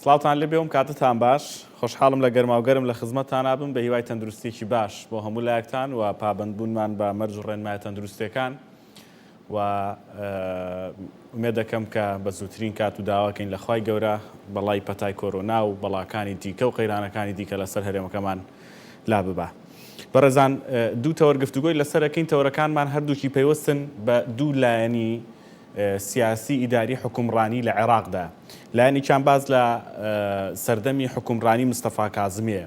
سڵاوتان لێبێ و کاتتان باش. خۆشحاڵم لە گەرماوگەرم لە خزمەتتانا بم بە هیوای تەندروستیەکی باش بۆ هەموو لایەکتان و پابەندبوونمان بە مەرج و ڕێنمایە تەندروستیەکان و ئومێد دەکەم کە بە زووترین کات و داواکەین لە خوای گەورە بەڵای پەتای کۆرۆنا و بەڵاکانی دیکە و قەیرانەکانی دیکە لەسەر هەرێمەکەمان لا ببا. بەڕێزان دوو تەوەر گفتوگۆی لەسەرەکەین تەوەرەکانمان هەردووکی پەیوەستن بە دوو لایەنی سیاسی ئیداری حوکمڕانی لە عێراقدا. لایەنێکیان باس لە سەردەمی حوکمڕانی مستەفا کازمییە.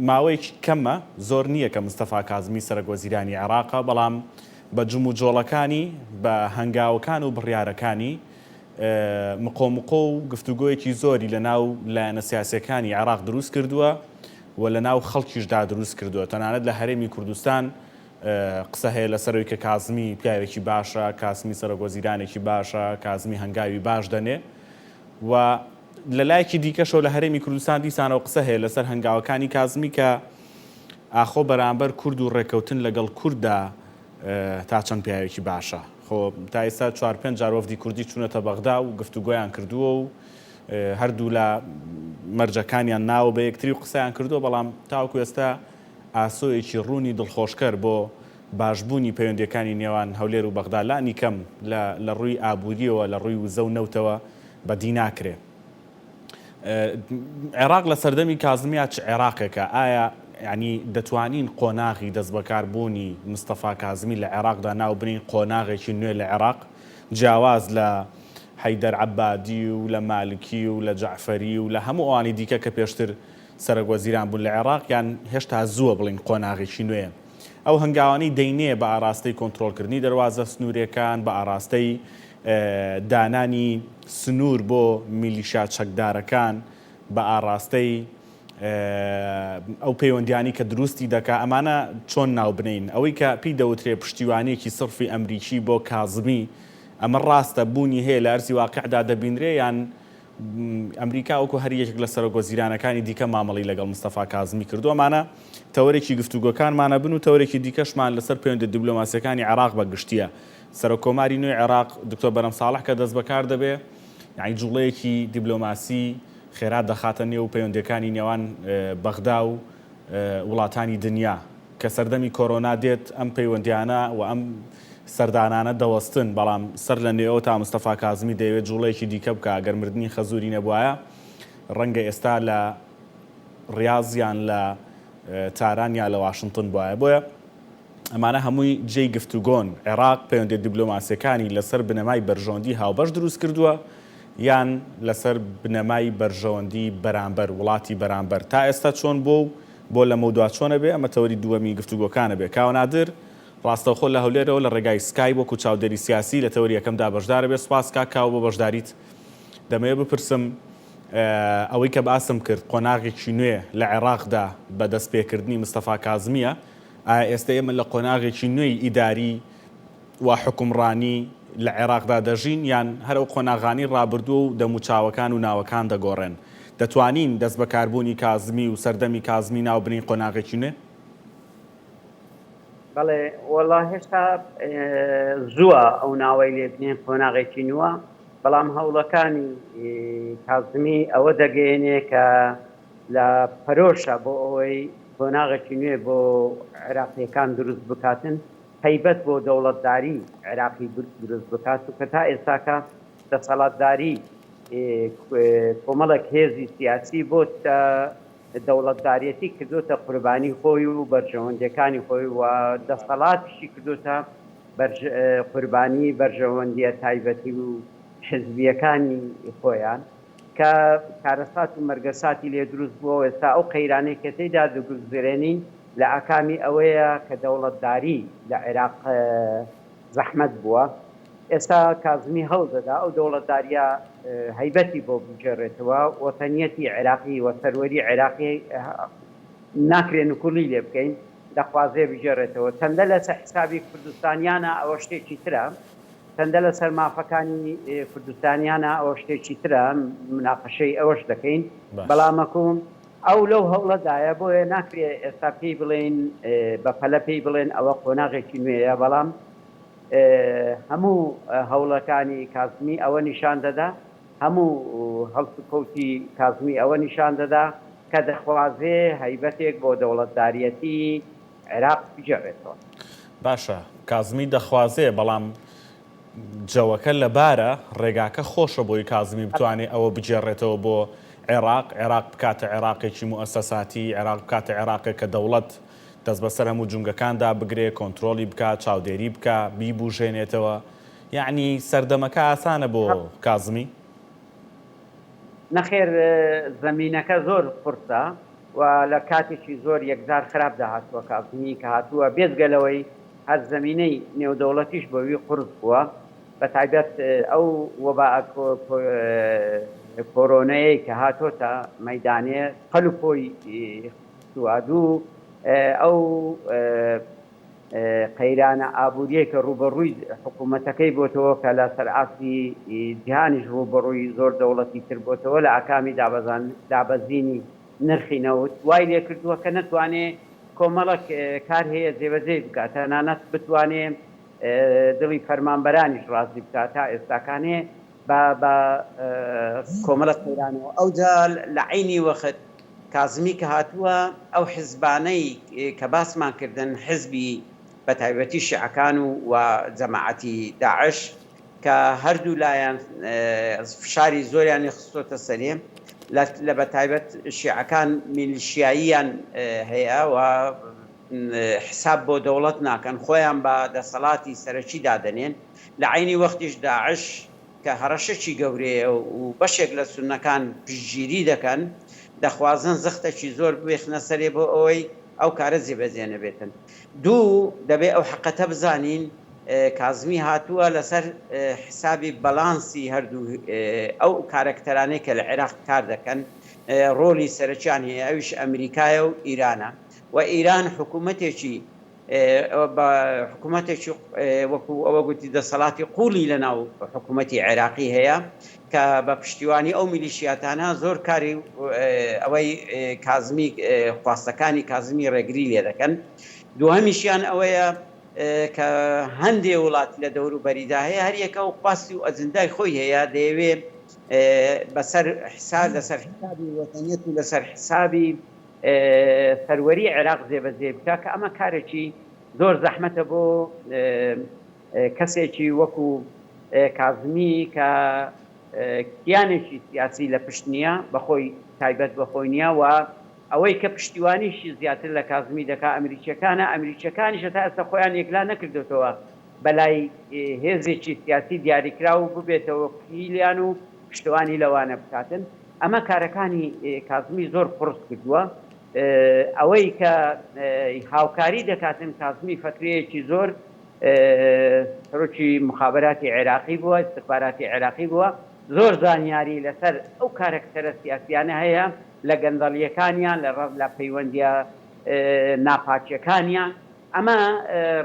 ماوەیەکی کەمە، زۆر نییە کە مستەفا کازمی سەرەکوەزیرانی عێراقە، بەڵام بە جموجۆڵەکانی، بە هەنگاوەکان و بڕیارەکانی، مقۆمقۆ و گفتوگۆیەکی زۆری لە ناو لایەنە سیاسییەکانی عێراق دروست کردووە و لە ناو خەڵکیشدا دروست کردووە. تەنانەت لە هەرێمی کوردستان قسە هەیە لەسەر ئەوی کە کازمی پیاوێکی باشە، کازمی سەرۆکوەزیرانێکی باشە، کازمی هەنگاوی باش دەنێ و لە لایەکی دیکەشەوە لە هەرێمی کوردستان دیسانەوە قسە هەیە لەسەر هەنگاوەکانی کازمی کە ئاخۆ بەرامبەر کورد و ڕێککەوتن لەگەڵ کورددا تا چەند پیاوێکی باشە. خۆ تا ئێستا چوار پێنج جار وەفدی کوردی چوونەتە بەغدا و گفتوگۆیان کردووە و هەردوولا مەرجەکانیان ناوە بە یەکتری و قسەیان کردووە، بەڵام تاوەکو ئێستا ئاسۆیەکی ڕوونی دڵخۆشکەر بۆ باشبوونی پەیوەندییەکانی نێوان هەولێر و بەغدا لانیکەم لە لە ڕووی ئابوورییەوە، لە ڕووی وزە و نەوتەوە بەدی ناکرێ. عێراق لە سەردەمی کازمیا چ عێراقێکە؟ ئایا یانی دەتوانین قۆناغی دەستبەکاربوونی مستەفا کازمی لە عێراقدا ناو بنێین قۆناغێکی نوێ لە عێراق جیاواز لە حەیدەر عەبادی و لە مالکی و لە جەعفەری و لە هەموو ئەوانی دیکە کە پێشتر سەرەک وەزیران بوون لە عێراق یان هێشتا زووە بڵێین قۆناغێکی نوێیە؟ ئەو هەنگاوانەی دەینێ بە ئاراستەی کۆنترۆڵکردنی دەروازە سنوورێکان، بە ئاراستەی دانانی سنوور بۆ میلیشیا چەکدارەکان، بە ئاراستەی ئەو پەیوەندیانەی کە دروستی دەکا، ئەمانە چۆن ناو بنێین؟ ئەوەی کە پێی دەوترێ پشتیوانییەکی سڕفی ئەمریکی بۆ کازمی، ئەمە ڕاستە بوونی هەیە لە ئەرزی واقیعدا دەبینرێ یان ئەمریکا وەکو هەر یەکێک لە سەرۆک وەزیرانەکانی دیکە مامەڵەی لەگەڵ مستەفا کازمی کردووە. ئەمانە تەوەرێکی گفتوگۆکانمانە بن و تەوەرێکی دیکەشمان لەسەر پەیوەندیە دیبلۆماسیەکانی عێراق بە گشتیە. سەرۆک کۆماری نوێی عێراق دکتۆر بەرهەم ساڵح کە دەستبەکار دەبێ یانی جوڵەیەکی دیبلۆماسی خێرا دەخاتە نێو پەیوەندیەکانی نێوان بەغدا و وڵاتانی دنیا. کە سەردەمی کۆرۆنا دێت ئەم پەیوەندیانە و ئەم سەردانانە دەوەستن، بەڵام سەر لە نوێەوە تا مستەفا کازمی دەیەوێت جوڵەیەکی دیکە بکا، گەر مردنی خەزوری نەبوایە ڕەنگە ئێستا لە ڕیاز یان لە تاران یا لە واشنتن بوایە. بۆیە ئەمانە هەمووی جێی گفتوگۆن. عێراق پەیوەندیە دیبلۆماسیەکانی لەسەر بنەمای بەرژەوەندی هاوبەش دروست کردووە یان لەسەر بنەمای بەرژەوەندی بەرامبەر، وڵاتی بەرامبەر؟ تا ئێستا چۆن بووە و بۆ لەمەودوا چۆن ئەبێ؟ ئەمە تەوەری دووەمی گفتوگۆکان ئەبێ. کاوە نادر، ڕاستەوخۆ لە هەولێرەوە لە ڕێگای سکایپ وەکو چاودێری سیاسی لە تەوەری یەکەمدا بەشدار ئەبێ. سوپاس کاک کاوە بۆ بەشداریت. دەمەوێ بپرسم ئەوەی کە باسم کرد قۆناغێکی نوێ لە عێراقدا بە دەستپێکردنی مستەفا کازمییە، ئایا ئێستە ئێمە لە قۆناغێکی نوێی ئیداری و حوکمڕانی لە عێراقدا دەژین یان هەر ئەو قۆناغانەی ڕابردووە و دەموچاوەکان و ناوەکان دەگۆڕێن؟ دەتوانین دەستبەکاربوونی کازمی و سەردەمی کازمی ناو بنێین قۆناغێکی نوێ؟ بەڵێ وەڵا هێشتا زووە ئەو ناوەی لێ بنێن قۆناغێکی نووە، بەڵام هەوڵەکانی کازمی ئەوە دەگەیەنێ کە لە پەرۆشە بۆ ئەوەی قۆناغێکی نوێ بۆ عێراقییەکان دروست بکاتن، تەیبەت بۆ دەوڵەتداری عێراقی دروست بکات، چونکە تا ئێستاکە دەسەڵاتداری کۆمەڵێک هێزی سیاسی بۆ دەوڵەتداریەتی کردۆتە قوربانی خۆی و بەرژەوەندیەکانی خۆی و دەسەڵاتیشی کردۆتە قوربانی بەرژەوەندیە تایبەتی و حزبیەکانی خۆیان کە کارەسات و مەرگەساتی لێ دروست بووە و ئێستا ئەو قەیرانەی کە تێیدا دەگوزرێنین لە ئاکامی ئەوەیە کە دەوڵەتداری لە عێراق زەحمەت بووە. ئێستا کازمی هەوڵ دەدا ئەو دەوڵەتدارییە هەیبەتی بۆ بگێڕێتەوە، وەتەنیەتی عێراقی و سەروەری عێراقی ناکرێ نکوڵی لێ بکەین، دەخوازێ بگێڕێتەوە. چەندە لەسەر حیسابی کوردستانیانە ئەوە شتێکی ترە، چەندە لەسەر مافەکانی کوردستانیانە ئەوە شتێکی ترە، موناقەشەی ئەوەش دەکەین. بەڵام وەکو ئەو لەو هەوڵەدایە، بۆیە ناکرێ ئێستا پێی بڵێین بە پەلە پێی بڵێن ئەوە قۆناغێکی نوێیە، بەڵام هەموو هەوڵەکانی کازمی ئەوە نیشان دەدا. هەموو هەڵسوکەوتی کازمی ئەوە نیشان دەدا کە دەخوازێ هەیبەتێک بۆ دەوڵەتداریەتی عێراق بگێڕێتەوە. باشە کازمی دەخوازێ بەڵام جەوەکە لەبارە، ڕێگاکە خۆشە بۆی کازمی بتوانێ ئەوە بگێڕێتەوە بۆ عێراق، عێراق بکاتە عێراقێکی موئەسەساتی، عێراق بکاتە عێراقێک کە دەوڵەت دەست بەسەر هەموو جومگەکاندا بگرێ، کۆنترۆڵی بکا، چاودێری بکا، بیبوژێنێتەوە. یەعنی سەردەمەکە ئاسانە بۆ کازمی؟ نەخێر زەمینەکە زۆر قورسە و لە کاتێکی زۆر یەکجار خراپدا هاتووە کازمی کە هاتووە بێجگە لەوەی هەر زەمینەی نێودەوڵەتیش بۆ وی قورس بووە بە تایبەت ئەو وەبا کۆرۆنەیەی کە هاتۆتە مەیدانێ پەل و پۆی خستووە دوو ئەو قەیرانە ئابووریەی کە ڕووبەڕووی حکوومەتەکەی بۆتەوە کە لە سەر ئاستی جیهانیش ڕووبەڕووی زۆر دەوڵەتی تر بۆتەوە لە ئاکامی دابەزینی نرخی نەوت وای لێکردووە کە نەتوانێ کۆمەڵەک کار هەیە جێبەجێی بکات تەنانەت بتوانێ دڵی فەرمانبەرانیش ڕازی بکات تا ئێستاکانێ بە بە کۆمەڵە قەیرانەوە ئەوجا لە عەینی وەخت کازمی کە هاتووە ئەو حزبانەی کە باسمان کردن حزبی بە تایبەتی شیعەکان و و جەماعەتی داعش کە هەردوو لایان فشاری زۆریانی خستۆتە سەرێ لە بە تایبەت شیعەکان میلیشیاییان هەیە و حساب بۆ دەوڵەت ناکەن خۆیان بە دەسەڵاتی سەرەکی دادەنێن لە عەینی وەختیش داعش کە هەڕەشەکی گەورەیە و بەشێک لە سوننەکان پشتگیری دەکەن، دەخوازن زەختەکی زۆر بخنە سەرێ بۆ ئەوەی ئەو کارە جێبەجێ نەبێتن. دوو، دەبێ ئەو حەقەتە بزانین کازمی هاتووە لەسەر حسابی بەلانسی هەردوو ئەو کارەکتەرانەی کە لە عێراق کار دەکەن ڕۆلی سەرەکیان هەیە ئەویش ئەمریکایە و ئیرانە و ئیران حکوومەتێکی بە حکوومەتێکی وەکو ئەوە گوتی دەسەڵاتی قوڵی لە ناو حکوومەتی عێراقی هەیە کە بە پشتیوانی ئەو میلیشیاتانە زۆر کاری ئەوەی کازمی خواستەکانی کازمی ڕێگری لێ دەکەن. دووهەمیشیان ئەوەیە کە هەندێ وڵات لە دەوروبەریدا هەیە هەریەکە و خواستی و ئەجندای خۆی هەیە دەیەوێ بەسەر حساب لەسەر حسابی وەتەنیەت و لەسەر حسابی سەروەری عێراق جێبەجێ بکا کە ئەمە کارێکی زۆر زەحمەتە بۆ کەسێکی وەکو کازمی کە کیانێکی سیاسی لە پشت نییە بەخۆی تایبەت بەخۆی نییە و ئەوەی کە پشتیوانیشی زیاتر لە کازمی دەکا ئەمریکیەکانە ئەمریکیەکانیش هەتا ئێستا خۆیان یەکلا نەکردۆتەوە بەلای هێزێکی سیاسی دیاریکراو ببێتەوە کیلیان و پشتوانی لەوانە بکاتن ئەمە کارەکانی کازمی زۆر قوڕس کردووە. ئەوەی کە هاوکاری دەکاتن کازمی فەترەیەکی زۆر سەرۆکی مخابراتی عێراقی بووە، ئیستخباراتی عێراقی بووە، زۆر زانیاری لەسەر ئەو کارەکتەرە سیاسیانە هەیە لە گەندەڵییەکانیان، لە پەیوەندییە ناپاکییەکانیان. ئەمە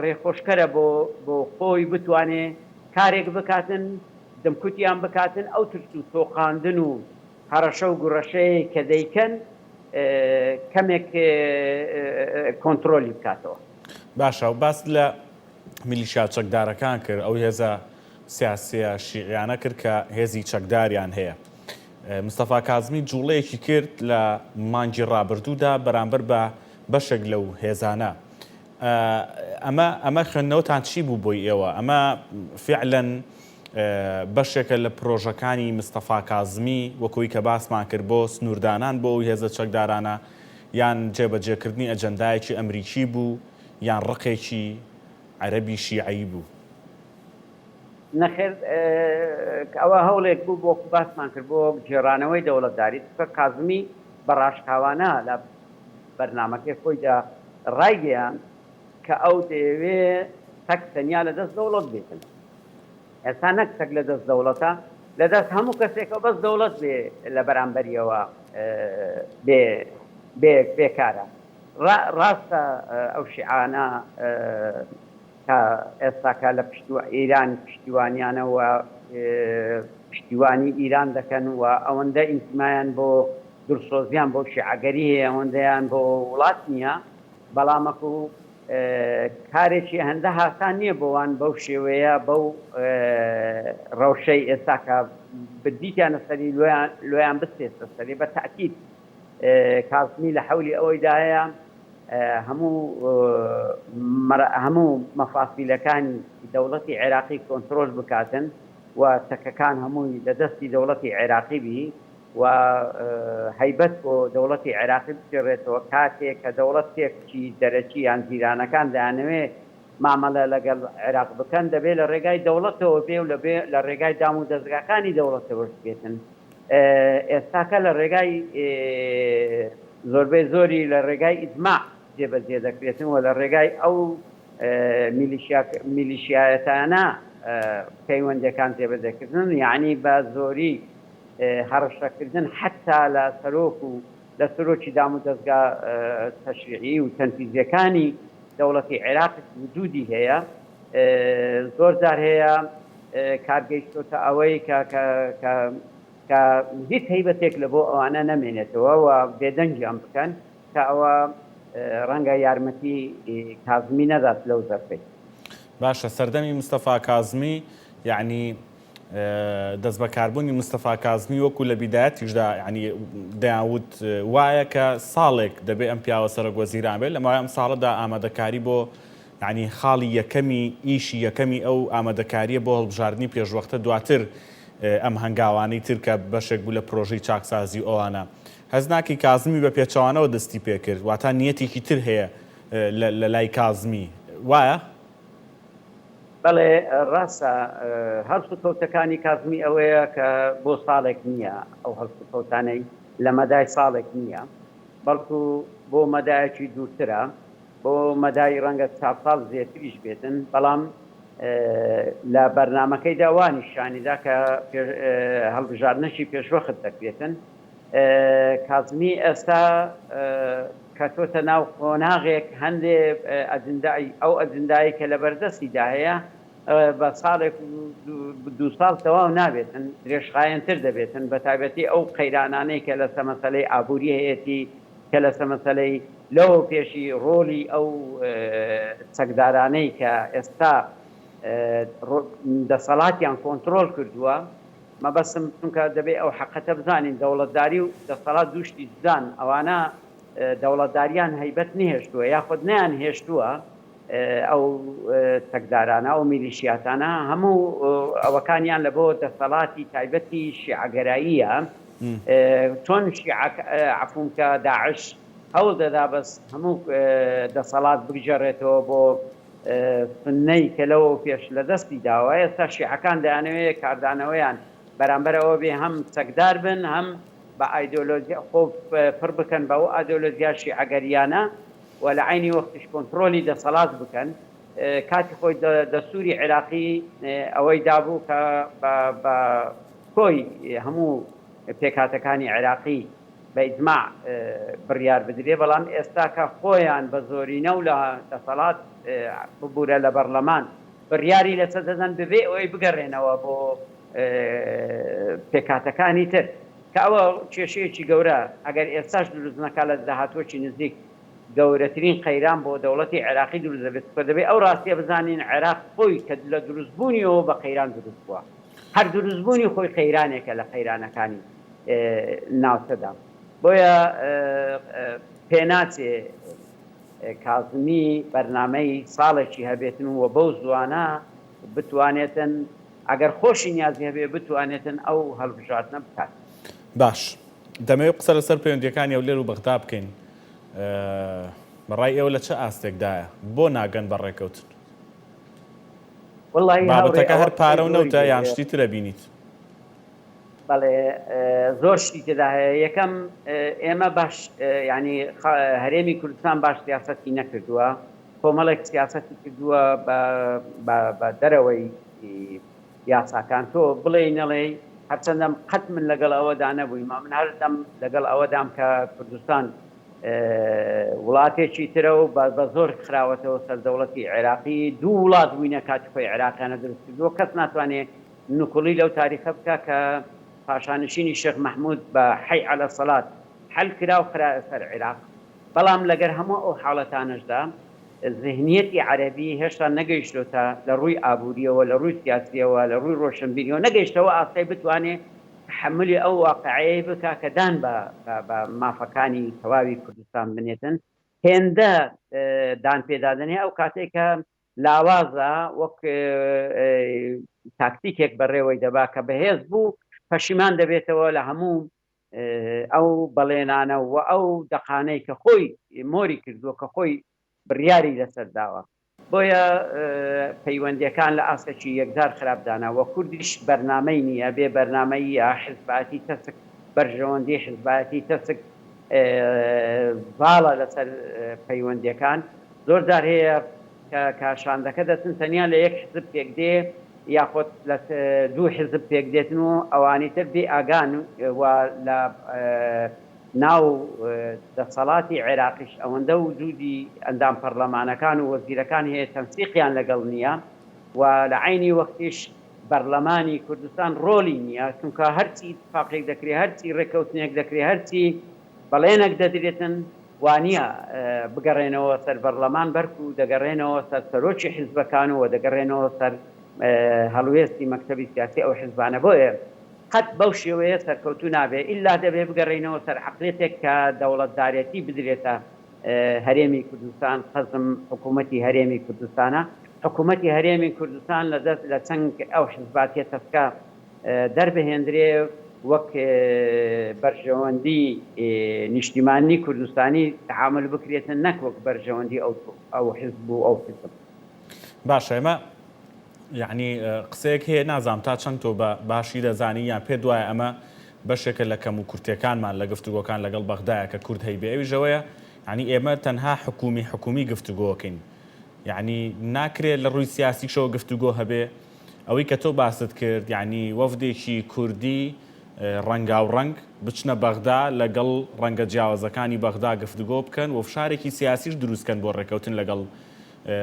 رێخۆشکەرە بۆ بۆ خۆی بتوانێ کارێک بکاتن، دمکوتیان بکاتن، ئەو ترس و تۆقاندن و هەڕەشە و گوڕەشەیەی کە دەیکەن کەمێک کۆنتڕۆلی بکاتەوە. باشە باست لە میلیشیا چەکدارەکان کرد، ئەو هێزە سیاسیە شیعیانە کرد کە هێزی چەکداریان هەیە. مستەفا کازمی جوڵەیەکی کرد لە مانگی ڕابردوودا بەرامبەر بە بەشێک لەو هێزانە. ئەمە ئەمە خوێندنەوەتان چی بوو بۆی ئێوە؟ ئەمە فعلەن بەشێکە لە پرۆژەکانی مستەفا کازمی وەکوی کە باسمان کرد بۆ سنووردانان بۆ ئەو هێزە چەکدارانە یان جێبەجێکردنی ئەجەندایەکی ئەمریکی بوو یان ڕقێکی عەرەبی شیعەیی بوو؟ نەخێر ئەوە هەوڵێک بوو بۆ باسمان کرد بۆ گێڕانەوەی دەوڵەتداری چونکە کازمی بە ڕاشکاوانە لە بەرنامەکەی خۆیدا ڕایگەیاند کە ئەو دەیەوێ چەک تەنیا لە دەست دەوڵەت بێتن. ئێستا نەک چەک لە دەست دەوڵەتە، لە دەست هەموو کەسێکە بەس دەوڵەت بێ لە بەرامبەریەوە بێ بێ بێکارە. ڕاستە ئەو شیعانە تا ئێستاکە لە پشت ئیران پشتیوانیانە و پشتیوانی ئیران دەکەن و ئەوەندە ئینتیمایان بۆ دڵسۆزیان بۆ شیعەگەری هەیە ئەوەندەیان بۆ وڵات نییە بەڵامەکو. کارێکی هەندە هاسان نییە بۆ وان بەو شێوەیە بەو ڕەوشەی ئێستا کە بردیتیانە سەری لۆیان بچێتە سەری بە تاکیید کازمی لە حەولی ئەوەیدایە هەموو هەموو مەفاسیلەکانی دەوڵەتی عێراقی کۆنترۆل بکاتن و چەکەکان هەمووی لە دەستی دەوڵەتی عێراقی بی و هەیبەت بۆ دەوڵەتی عێراقی بگێڕێتەوە، کاتێ کە دەوڵەت تێکچی دەرەکی یان جیرانەکان دەیانەوێ مامەلە لەگەڵ عێراق بکەن دەبێ لە ڕێگای دەوڵەتەوە بێ و لە ڕێگای دام و دەزگاکانی دەوڵەتەوەش بێتن. ئێستاکە لە ڕێگای زۆربەی زۆری لە ڕێگای ئیجماع جێبەجێ دەکرێتن و لە ڕێگای ئەو میلیشیایەتانە پەیوەندیەکان جێبەجێکردن یەعنی بە زۆری هەڕەشەکردن حەتا لە سەرۆک و لە سەرۆکی دامودەزگا تەشریعی و تەنفیزیەکانی دەوڵەتی عێراقیش وجودی هەیە زۆر جار هەیە کار گەیشتۆتە ئەوەی کە کە کە کە هیچ هەیبەتێک لە بۆ ئەوانە نەمێنێتەوە و بێدەنگیان بکەن کە ئەوە ڕەنگە یارمەتی کازمی نەدات لەو زەرفەی. باشە سەردەمی مستەفا کازمی یەعنی دەستبەکاربوونی مستەفا کازمی وەکو لە بیدایەتیشدا یەعنی دەیانوت وایە کە ساڵێک دەبێ ئەم پیاوە سەرۆک وەزیران بێت لە ماوەی ئەم ساڵەدا ئامادەکاری بۆ یەعنی خاڵی یەکەمی ئیشی یەکەمی ئەو ئامادەکاریە بۆ هەڵبژاردنی پێشوەختە دواتر ئەم هەنگاوانەی تر کە بەشێک بوو لە پرۆژەی چاکسازی و ئەوانە هەست ناکەی کازمی بە پێچەوانەوە دەستی پێکرد واتا نیەتێکی تر هەیە لە لای کازمی وایە؟ بەڵێ ڕاستە هەڵسوکەوتەکانی کازمی ئەوەیە کە بۆ ساڵێک نییە ئەو هەڵسوکەوتانەی لە مەدای ساڵێک نییە بەڵکو بۆ مەدایەکی دوورترە بۆ مەدای ڕەنگە چار ساڵ زێتریش بێتن بەڵام لە بەرنامەکەیدا وا نیشانیدا کە هەڵبژاردنەکی پێشوەخت دەکرێتن کازمی ئێستا کەتۆتە ناو قۆناغێک هەندێ ئەجندای ئەو ئەجندای کە لە بەردەستیدا هەیە بە ساڵێک و دوو ساڵ تەواو نابێتن درێژخایەنتر دەبێتن بە تایبەتی ئەو قەیرانانەی کە لەسە مەسەلەی ئابووری هەیەتی کە لەسە مەسەلەی لەوە پێشی ڕۆلی ئەو چەکدارانەی کە ئێستا دەسەڵاتیان کۆنترۆل کردووە مەبەستم چونکە دەبێ ئەو حەقەتە بزانین دەوڵەتداری و دەسەڵات دوو شتی جودان ئەوانە دەوڵەتداریان هەیبەت نهێشتووە یاخود نەیان هێشتووە ئەو چەکدارانە ئەو میلیشیاتانە هەموو ئەوەکانیان لە بۆ دەسەڵاتی تایبەتی شیعەگەراییە چۆن شیعە عەفوم کە داعش هەوڵ دەدا بەس هەموو دەسەڵات بگێڕێتەوە بۆ سوننەی کە لەوەو پێش لە دەستی داوە، ئێستا شیعەکان دەیانەوێ کاردانەوەیان بەرامبەر ئەوە بێ هەم چەکدار بن هەم بە ئایدۆلۆجیا خۆ پڕ بکەن بەو ئادۆلۆجیا شیعەگەریانە و لە عەینی وەختیش کۆنتڕۆلی دەسەڵات بکەن. کاتی خۆی دەستوری عێراقی ئەوەی دابوو کە بە کۆی هەموو پێکهاتەکانی عێراقی بە ئیجماع بڕیار بدرێ، بەڵام ئێستا کە خۆیان بە زۆرینە و لە دەسەڵات ببورە لە بەڕلەمان بڕیاری لەسەر دەدەن بەبێ ئەوەی بگەڕێنەوە بۆ پێکهاتەکانی تر کە ئەوە کێشەیەکی گەورە ئەگەر ئێستاش دروست نەکا لە داهاتووەکی نزیک گەورەترین قەیران بۆ دەوڵەتی عێراقی دروست دەبێت، چونکە دەبێ ئەو ڕاستیە بزانین عێراق خۆی کە لە دروستبوونیەوە بە قەیران دروست بووە هەر دروستبوونی خۆی قەیرانێکە لە قەیرانەکانی ناوچەدا بۆیە پێناچێ کازمی بەرنامەی ساڵێکی هەبێتن و بەو زوانە بتوانێتن ئەگەر خۆشی نیازی هەبێ بتوانێتن ئەو هەڵبژاردنە بکات. باش دەمەوێت قسە لەسەر پەیوەندییەکانی هەولێر و بەغدا بکەین بە ڕای ئێوە لە چ ئاستێکدایە؟ بۆ ناگەن بە ڕێکەوتن؟ بابەتەکە هەر پارە و نەوتە یان شتی ترە بینیت؟ بەڵێ زۆر شتی تێدا هەیە یەکەم ئێمە باش یانی هەرێمی کوردستان باش سیاسەتی نەکردووە کۆمەڵێک سیاسەتی کردووە بە دەرەوەی یاساکان تۆ بڵێی نەڵێی هەرچەندەم قەت من لەگەڵ ئەوەدا نەبوویمە من هەردەم لەگەڵ ئەوەدام کە کوردستان وڵاتێکی ترە و بە زۆر خراوەتەوە سەر دەوڵەتی عێراقی دوو وڵات بووینە کاتی خۆی عێراقیانە دروست کردووە کەس ناتوانێت نکوڵی لەو تاریخە بکا کە پاشانشینی شێخ مەحمود بە حەی عەلە سەلات حەل کرا و خرایە سەر عیراق، بەڵام لەگەر هەموو ئەو حاڵەتانەشدا. زهنیەتی عەرەبی هێشتا نەگەیشتۆتە لە ڕووی ئابووریەوە، لە ڕووی سیاسیەوە، لە ڕووی ڕۆشنبیریەوە نەگەیشتەوە ئاستەی بتوانێ تەحەمولی ئەو واقعەیەی بکا کە دان بە بە مافەکانی تەواوی کوردستان بنێتن. هێندە دان پێدادەنێ ئەو کاتەی کە لاوازە وەک تاکتیکێک بەڕێوەی دەبا کە بەهێز بوو پەشیمان دەبێتەوە لە هەموو ئەو بەڵێنانە و ئەو دەقانەی کە خۆی مۆری کردووە کە خۆی بڕیاری لەسەر داوە. بۆیە پەیوەندیەکان لە ئاستێکی یەکجار خراپ دانا و کوردیش بەرنامەی نیە، بێ بەرنامەییە، حزبایەتی تەسک، بەرژەوەندی حزبایەتی تەسک زاڵە لەسەر پەیوەندیەکان. زۆر جار هەیە کە کە شاندەکە دەچن تەنیا لە یەک حزب پێک دێ یاخۆد لە دوو حزب پێک دێتن و ئەوانی تر بێ ئاگان و لە ناو دەسەڵاتی عێراقیش ئەوەندە وجودی ئەندام پەڕلەمانەکان و وەزیرەکان هەیە تەنسیقیان لەگەڵ نییە و لە عەینی وەختیش بەڕلەمانی کوردستان ڕۆڵی نییە چونکە هەرچی ئیتفاقێک دەکرێ هەرچی ڕێککەوتنێک دەکرێ هەرچی بەڵێنەک دەدرێتن وانییە بگەڕێنەوە سەر بەڕلەمان بەرکو دەگەڕێنەوە سەر سەرۆکی حیزبەکان و دەگەڕێنەوە سەر هەڵوێستی مەکتەبی سیاسی ئەو حیزبانە بۆیە قەت بەو شێوەیە سەرکەوتوو نابێ ئیلا دەبێ بگەڕێینەوە سەر عەقڵیەتێک کە دەوڵەتدارێتی بدرێتە هەرێمی کوردستان قەزم حکوومەتی هەرێمی کوردستانە حکوومەتی هەرێمی کوردستان لە دەست لە چنگ ئەو حزباتیە تەسکە دەربهێندرێ وەک بەرژەوەندی نیشتیمانی کوردستانی تەعامول بکرێتن نەک وەک بەرژەوەندی ئەو ئەو حزب و ئەو حزب. باشە ئێمە یەعنی قسەیەک هەیە نازانم تا چەند تۆ بە باشی دەزانی یان پێت وایە ئەمە بەشێکە لە کەم و کورتیەکانمان لە گفتوگۆکان لەگەڵ بەغدایە کە کورد هەیبێ ئەویش ئەوەیە یەعنی ئێمە تەنها حکومی حکومی گفتوگۆکەین یەعنی ناکرێ لە ڕووی سیاسیشەوە گفتوگۆ هەبێ ئەوەی کە تۆ باست کرد یەعنی وەفدێکی کوردی ڕەنگاوڕەنگ بچنە بەغدا لەگەڵ ڕەنگە جیاوازەکانی بەغدا گفتوگۆ بکەن و فشارێکی سیاسیش دروستکەن بۆ ڕێکەوتن لەگەڵ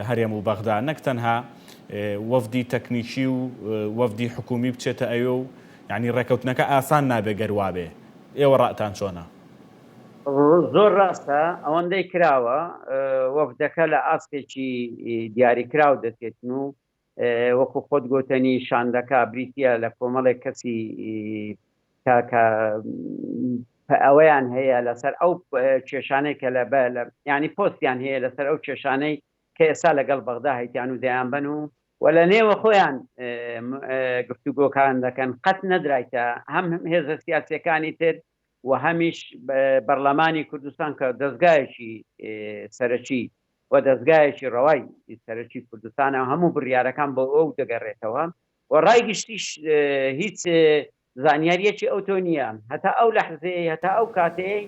هەرێم و بەغدا نەک تەنها وەفدی تەکنیکی و وەفدی حکومی بچێتە ئەوێ و یانی ڕێکەوتنەکە ئاسان نابێ گەر وابێ ئێوە ڕاتان چۆنە؟ زۆر ڕاستە ئەوەندەی کراوە وەفدەکە لە ئاستێکی دیاریکراو دەچێتن و وەکو خۆت گۆتەنی شاندەکە بریتیە لە کۆمەڵێک کەسی کە کە ئەوەیان هەیە لەسەر ئەو کێشانەی کە لە ینی پۆستیان هەیە لەسەر ئەو کێشانەی کە ئێستا لەگەڵ بەغدا هەیتیان و دەیانبەن و و لە نێوە خۆیان گفتوگۆکان دەکەن قەت نەدرایتە هەم هێزە سیاسەکانی تر و هەمیش بەرلەمانی کوردستان کە دەستگایەکی سەرەکی و دەستگایەکی ڕەوای سەرەکی کوردستانە هەموو بڕیارەکان بۆ ئەو دەگەڕێتەوە و ڕای گشتیش هیچ زانیاریەکی ئەوتۆ نییە هەتا ئەو لەحزەیەی هەتا ئەو کاتەی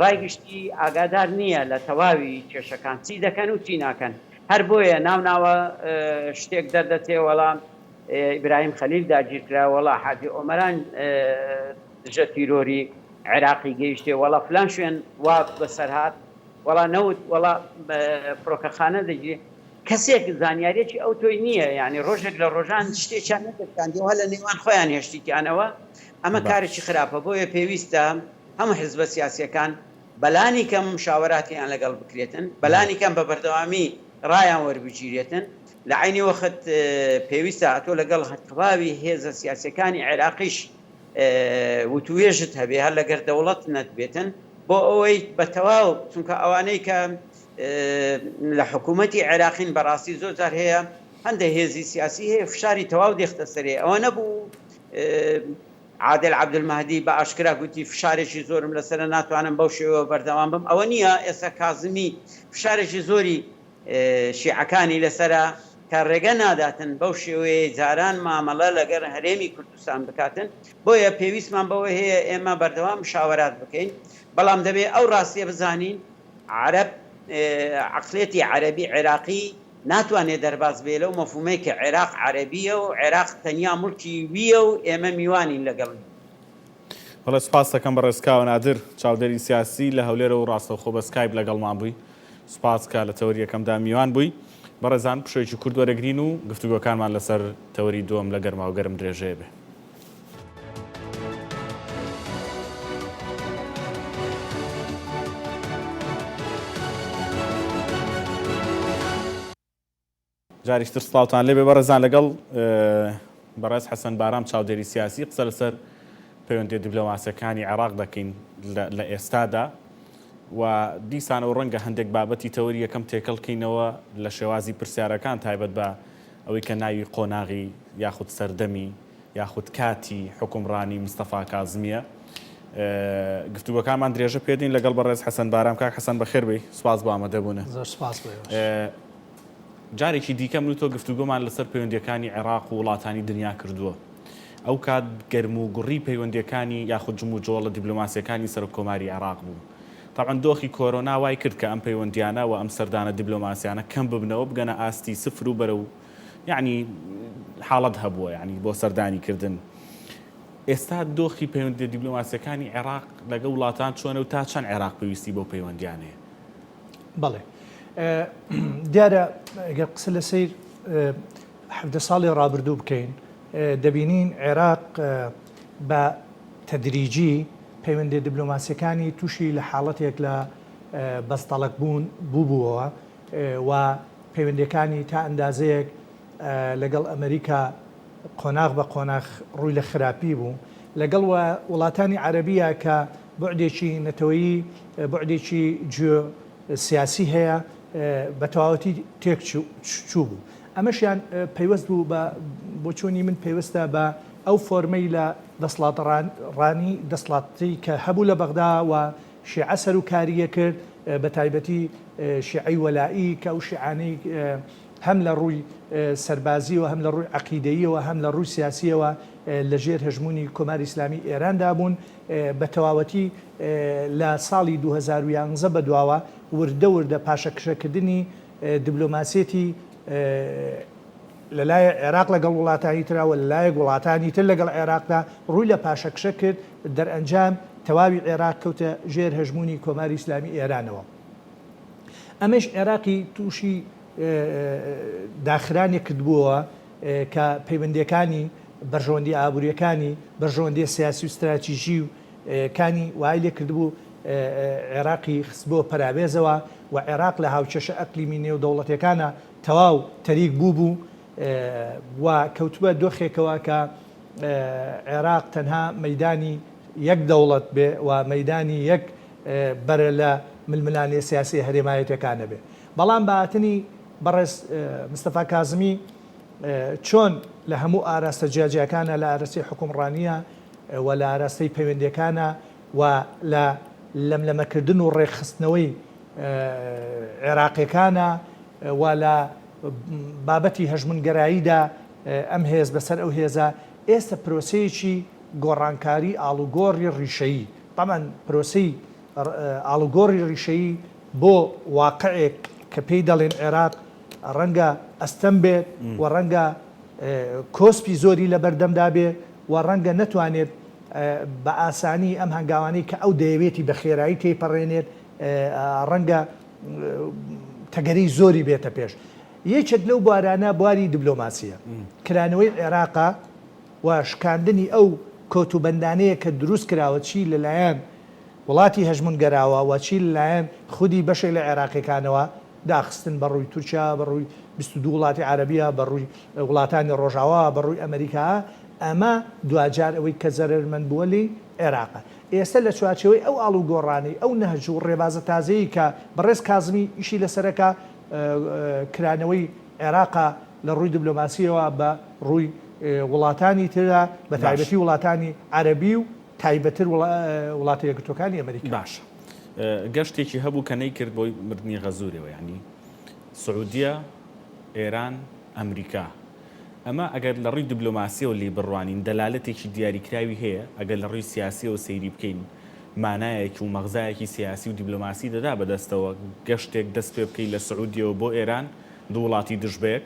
ڕای گشتی ئاگادار نییە لە تەواوی کێشەکان چی دەکەن و چی ناکەن هەر بۆیە ناو ناوە شتێک دەردەچێ وەڵا ئیبراهیم خەلیل داگیرکرا وەڵا حاجی ئۆمەران دژە تیرۆری عێراقی گەیشتێ وەڵا فلان شوێن وا بەسەر هات وەڵا نەوت وەڵا فڕۆکەخانە دەگیرێ کەسێک زانیاریەکی ئەوتۆی نییە یانی ڕۆژێک لە ڕۆژان شتێکیان نەدەرکاندیەوە لە نێوان خۆیان هێشتیتیانەوە ئەمە کارێکی خراپە بۆیە پێویستە هەموو حزبە سیاسیەکان بەلانی کەم مشاوەراتیان لەگەڵ بکرێتن بەلانی کەم بە بەردەوامی ڕایان وەربگیرێتن لە عەینی وەخت پێویستە ئەتۆ لەگەڵ تەواوی هێزە سیاسیەکانی عێراقیش وتوێژت هەبێ هەر لەگەر دەوڵەت نەتبێتن بۆ ئەوەی بە تەواو چونکە ئەوانەی کە لە حکوومەتی عێراقین بەڕاستی زۆر جار هەیە هەندێک هێزی سیاسی هەیە فشاری تەواو دێختە سەرێ ئەوە نەبوو عادل عەبدولمەهدی بە ئاشکرا گوتی فشارێکی زۆرم لەسەرە ناتوانم بەو شێوەیە بەردەوام بم ئەوە نییە ئێستا کازمی فشارێکی زۆری شیعەکانی لەسەرە کە ڕێگە ناداتن بەو شێوەیەی جاران مامەڵە لەگەڵ هەرێمی کوردستان بکاتن، بۆیە پێویستمان بەوە هەیە ئێمە بەردەوام مشاوەرات بکەین، بەڵام دەبێ ئەو ڕاستیە بزانین عەرەب عەقڵیەتی عەرەبی عێراقی ناتوانێ دەرباز بێ لەو مەفهومەی کە عێراق عەرەبیە و عێراق تەنیا موڵکی ویە و ئێمە میوانین لەگەڵی. بەڵێ سوپاست دەکەم بەڕێز کاوە نادر، چاودێری سیاسی لە هەولێرەوە و ڕاستەوخۆ بە سکایپ لەگەڵمان بووی. سوپاس کە لە تەوەری یەکەمدا میوان بووی. بەڕێزان پشوویەکی کورت وەرەگرین و گفتوگۆکانمان لەسەر تەوەری دووەم لە گەرماوگەرم درێژەیە بێ. جاریش تر سڵاوتان لێبێ بەڕێزان لەگەڵ بەڕێز حەسەن بارام چاودێری سیاسی قسە لەسەر پەیوەندیە دیبلۆماسیەکانی عێراق دەکەین لە ئێستادا و دیسانەوە ڕەنگە هەندێک بابەتی تەوەری یەکەم تێکەڵ کەینەوە لە شێوازی پرسیارەکان تایبەت بە ئەوەی کە ناوی قۆناغی یاخود سەردەمی یاخود کاتی حوکمڕانی مستەفا کازمییە. گفتوگۆکانمان درێژە پێدەین لەگەڵ بەڕێز حەسەن بارام. کاک حەسەن بەخێر بێی، سوپاس بۆ ئامادەبوونت. زۆر سوپاس بۆ ئێوەش. جارێکی دیکە من و تۆ گفتوگۆمان لەسەر پەیوەندییەکانی عێراق و وڵاتانی دنیا کردووە. ئەو کات گەرموگوڕی پەیوەندییەکانی یاخود جموجۆڵە دیبلۆماسییەکانی سەرۆککۆماری عێراق بوو. تەبعەن دۆخی کۆرۆنا وای کرد کە ئەم پەیوەندییانە و ئەم سەردانە دیبلۆماسییانە کەم ببنەوە بگەنە ئاستی سفر و بەرەو یەعنی حاڵەت هەبووە یەعنی بۆ سەردانی کردن. ئێستا دۆخی پەیوەندیە دیبلۆماسیەکانی عێراق لەگەڵ وڵاتان چۆنە و تا چەند عێراق پێویستی بەو پەیوەندیانەیە؟ بەڵێ دیارە گەر قسە لە سەیر حەڤدە ساڵی ڕابردوو بکەین دەبینین عێراق بە تەدریجی پەیوەندیە دیبلۆماسیەکانی تووشی لە حاڵەتێک لە بەستەڵەک بوون بووبووەوە و پەیوەندیەکانی تا ئەندازەیەک لەگەڵ ئەمریکا قۆناغ بە قۆناغ ڕووی لە خراپی بوو، لەگەڵ وڵاتانی عەرەبیە کە بوعدێکی نەتەوەیی بوعدێکی جیۆ سیاسی هەیە بە تەواوەتی تێک چوو بوو. ئەمەشیان پەیوەست بوو بە بۆچوونی من پەیوەستە بە ئەو فۆرمەی لە دەسڵاتڕانی دەسڵاتی کە هەبوو لە بەغدا و شیعە سەروکارییە کرد، بە تایبەتی شیعەی وەلائی کە ئەو شیعانەی هەم لە ڕووی سەربازییەوە، هەم لە ڕووی عەقیدەییەوە، هەم لە ڕووی سیاسییەوە لە ژێر هەژموونی کۆماری ئیسلامیی ئێراندا بوون، بە تەواوەتی لە ساڵی 2011 بەدواوە وردە وردە پاشەکشەکردنی دیبلۆماسیەتی لە لایەک عێراق لەگەڵ وڵاتانی ترا و لە لایەک وڵاتانی تر لەگەڵ عێراقدا ڕووی لە پاشەکشە کرد، دەرئەنجام تەواوی عێراق کەوتە ژێر هەژموونی کۆماری ئیسلامی ئێرانەوە. ئەمەیش عێراقی تووشی داخرانێک کردبووەوە کە پەیوەندییەکانی، بەرژەوەندییە ئابوورییەکانی، بەرژەوەندییە سیاسی و ستراتیژی و کانی وای لێ کردبوو عێراقی خستبووە پەراوێزەوە و عێراق لە هاوکێشە ئەقلیمی نێودەوڵەتییەکانا تەواو تەریک بووبوو و کەوتبووە دۆخێکەوە کە عێراق تەنها مەیدانی یەک دەوڵەت بێ و مەیدانی یەک بەرە لە ململانێ سیاسیە هەرێمایەتیەکان نەبێ. بەڵام بە هاتنی بەڕێز مستەفا کازمی چۆن لە هەموو ئاراستە جیاجیاکانە لە ئارەستەی حوکمڕانیە و لە ئاراستەی پەیوەندیەکانە و لە لەملەمەکردن و ڕێکخستنەوەی عێراقیەکانە و لە بابەتی هەژمونگەراییدا ئەم هێز بەسەر ئەو هێزە ئێستا پرۆسەیەکی گۆڕانکاری ئاڵوگۆڕی ڕیشەیی تەبعەن پرۆسەی ئاڵوگۆڕی ڕیشەیی بۆ واقعێک کە پێی دەڵێن عێراق ڕەنگە ئەستەم بێت و ڕەنگە کۆسپی زۆری لەبەردەمدا بێ و ڕەنگە نەتوانێت بە ئاسانی ئەم هەنگاوانەی کە ئەو دەیەوێتی بە خێرایی تێیپەڕێنێت ڕەنگە تەگەرەی زۆری بێتە پێش. یەکێک لەو بوارانە بواری دبلۆماسییە. کرانەوەی عێراقە و شکاندنی ئەو کۆت و بەندانەیە کە دروست کراوە چی لە لایەن وڵاتی هەژمونگەراوە و چی لە لایەن خودی بەشێک لە عێراقیەکانەوە، داخستن بە ڕووی تورکیا، بە ڕووی 22 وڵاتی عەرەبیە، بە ڕووی وڵاتانی ڕۆژاوا، بە ڕووی ئەمەریکا، ئەمە دواجار ئەوەی کە زەرەرمەند بووە لێی عێراقە. ئێستا لە چوارچێوەی ئەو ئاڵوگۆڕانەی، ئەو نەهج و ڕێبازە تازەیەی کە بەڕێز کازمی ئیشی لەسەرەکا، کرانەوەی عێراقە لە ڕووی دبلۆماسییەوە بە ڕووی وڵاتانی تردا، بە تایبەتی وڵاتانی عەرەبی و تایبەتر وڵاتە یەکگرتووەکانی ئەمریکا. باشە گەشتێکی هەبوو کە نەیکرد بۆی مردنی غەزورەوە یانی سعودیە ئێران ئەمریکا ئەمە ئەگەر لە ڕووی دبلۆماسیەوە لێی بڕوانین دەلالەتێکی دیاریکراوی هەیە ئەگەر لە ڕووی سیاسیەوە سەیری بکەین مانایەک و مەغزایەکی سیاسی و دیبلۆماسی دەدا بەدەستەوە گەشتێک دەست پێ بکەی لە سعودیەوە بۆ ئێران دوو وڵاتی دژ بەیەک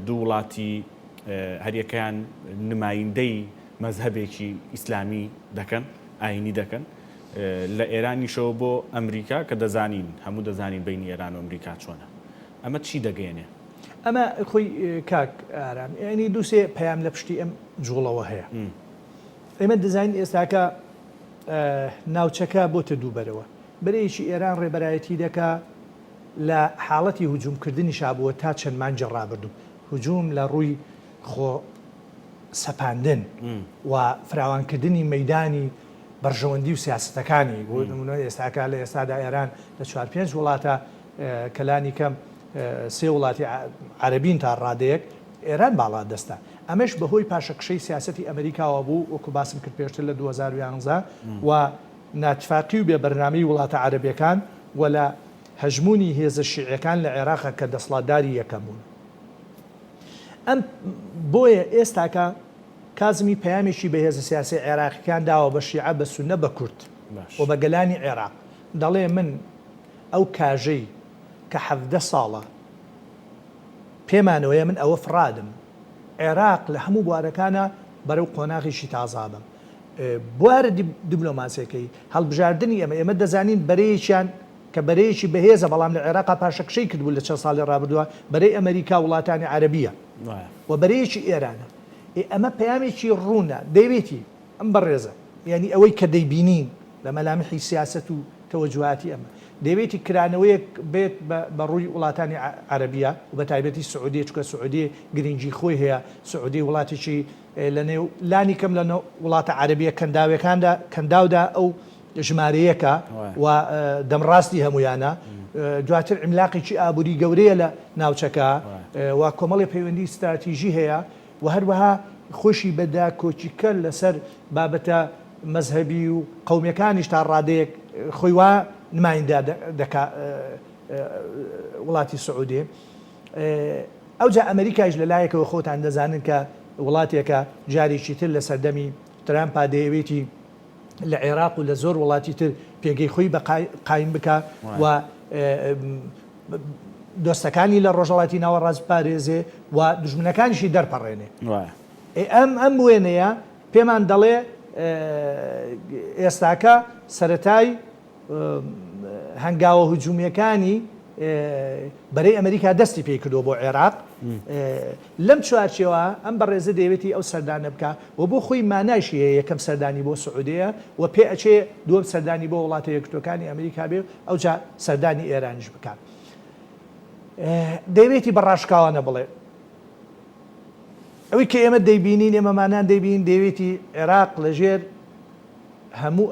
دوو وڵاتی هەریەکەیان نمایندەی مەزهەبێکی ئیسلامی دەکەن ئاینی دەکەن لە ئێرانیشەوە بۆ ئەمریکا کە دەزانین هەموو دەزانین بینی ئێران و ئەمریکا چۆنە ئەمە چی دەگەیەنێ؟ ئەمە خۆی کاک ئارام یانی دووسێ پەیام لە پشتی ئەم جوڵەوە هەیە. ئێمە دەزانین ئێستاکە ناوچەکە بۆتە دوو بەرەوە، بەرەیەکی ئێران ڕێبەرایەتی دەکا و. لە حاڵەتی هجوم کردنیشا بووە تا چەند مانگی ڕابردوو. هجوم لە ڕووی خۆ سەپاندن و فراوانکردنی مەیدانی بەرژەوەندی و سیاسەتەکانی، بۆ نموونە ئێستاکە لە ئێستادا ئێران لە چوار پێنج وڵاتە کە لانی کەم سێ وڵاتی عەرەبین تا ڕادەیەک ئێران باڵادەستە. ئەمەش بەهۆی پاشەکشەی سیاسەتی ئەمریکاوە بوو وەکو باسم کرد پێشتر لە 2011 و ناتفاقی و بێ بەرنامەی وڵاتە عەرەبیەکان و لە هەژموونی هێزە شیعیەکان لە عێراق کە دەسڵاتداری یەکەم بوون. ئەم بۆیە ئێستاکە کازمی پەیامێکی بە هێزە سیاسیە عێراقیکان داوە بە شیعە بە سوننە بە کورد و بە گەلانی عێراق دەڵێ من ئەو کاژەی کە 17 ساڵە پێمانەوەیە من ئەوە فڕادم عێراق لە هەموو بوارەکانە بەرەو قۆناغێکی تازا بم بوارە دیبلۆماسیەکەی هەڵبژاردنی ئێمە ئێمە دەزانین بەرەیەکیان کە بەرەیەکی بەهێزە بەڵام لە عێراقا پاشەکشەی کردبوو لە چەند ساڵی ڕابردووە بەرەی ئەمەریکا وڵاتانی عەرەبیە و بەرەیەکی ئێرانە ئێ ئەمە پەیامێکی ڕوونە دەیەوێتی ئەم بەڕێزە یانی ئەوەی کە دەیبینین لە مەلامحی سیاسەت و تەوەجوهاتی ئەمە دەیەوێتی کرانەوەیەک بێت بە ڕووی وڵاتانی عەرەبیە و بە تایبەتی سعودیە چونکە سعودیە گرنگی خۆی هەیە سعودیە وڵاتێکی لە نێو لانی کەم لە وڵاتە عەرەبیە کەنداوێکاندا کەنداودا ئەو ژمارەیەکە و دەمڕاستی هەمویانە دواتر عیملاقێکی ئابووری گەورەیە لە ناوچەکە و کۆمەڵی پەیوەندی ستراتیژی هەیە و هەروەها خۆشی بە داکۆکیکەر لەسەر بابەتە مەزهەبی و قەومیەکانیش تا ڕادەیەک خۆی وا نمایندە دەکا وڵاتی سعودێ. ئەوجا ئەمریکایش لە لایەکەوە خۆتان دەزانن کە وڵاتێکە جارێکی تر لە سەردەمی ترامپا دەیەوێتی لە عێراق و لە زۆر وڵاتی تر پێگەی خۆی بە قایم بکا و دۆستەکانی لە ڕۆژهەڵاتی ناوەڕاست بپارێزێ و دوژمنەکانیشی دەرپەڕێنێ. ئەم ئەم وێنەیە پێمان دەڵێ ئێستاکە سەرەتای هەنگاوە هجومیەکانی بەرەی ئەمریکا دەستی پێی کردووە بۆ عێراق لەم چوارچێوە ئەم بەڕێزە دەیەوێتی ئەو سەردانە بکا و بۆ خۆی مانایشی هەیە یەکەم سەردانی بۆ سعودەیە و پێ ئەچێ دووەم سەردانی بۆ وڵاتە یەکگرتووەکانی ئەمریکا بێ و ئەوجا سەردانی ئێرانیش بکا دەیەوێتی بە ڕاشکاوانە بڵێ ئەوەی کە ئێمە دەیبینین ئێمەمانان دەیبین دەیەوێتی عێراق لەژێر هەموو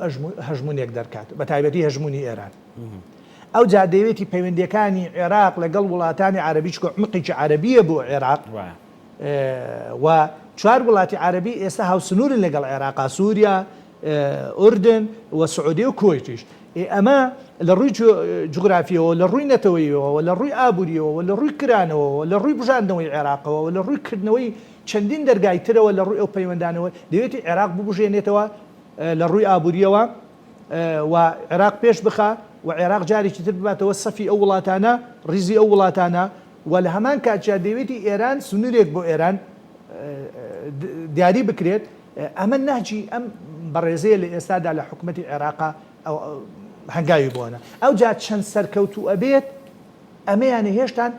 هەژموونێک دەرکات، بە تایبەتی هەژموونی ئێران. ئەوجا دەیەوێتی پەیوەندییەکانی عێراق لەگەڵ وڵاتانی عەرەبی، چونکە عومقێکی عەرەبییە بۆ عێراق و چوار وڵاتی عەرەبی ئێستا هاوسنوورن لەگەڵ عێراقا، سووریا، ئوردن و سعودیە و کوەیتیش. ئەمە لە ڕووی جوگرافییەوە، لە ڕووی نەتەوەییەوە، لە ڕووی ئابوورییەوە، لە ڕووی کرانەوەوە، لە ڕووی بوژاندنەوەی عێراقەوە، لە ڕووی کردنەوەی چەندین دەرگای ترەوە لە ڕووی ئەو پەیوەندانەوە دەیەوێتی عێراق ببوژێنێتەوە لە ڕووی ئابوورییەوە و عێراق پێش بخا و عێراق جارێکی تر بباتەوە سەفی ئەو وڵاتانە، ڕیزی ئەو وڵاتانە و لە هەمان کاتیشا دەیەوێتی ئێران سنوورێک بۆ ئێران دیاری بکرێت، ئەمە نەهجی ئەم بەڕێزەیە لە ئێستادا لە حکومەتی عێراقا هەنگاوی بۆ نا. ئەوجا چەند سەرکەوتوو ئەبێت ئەمەیانە هێشتان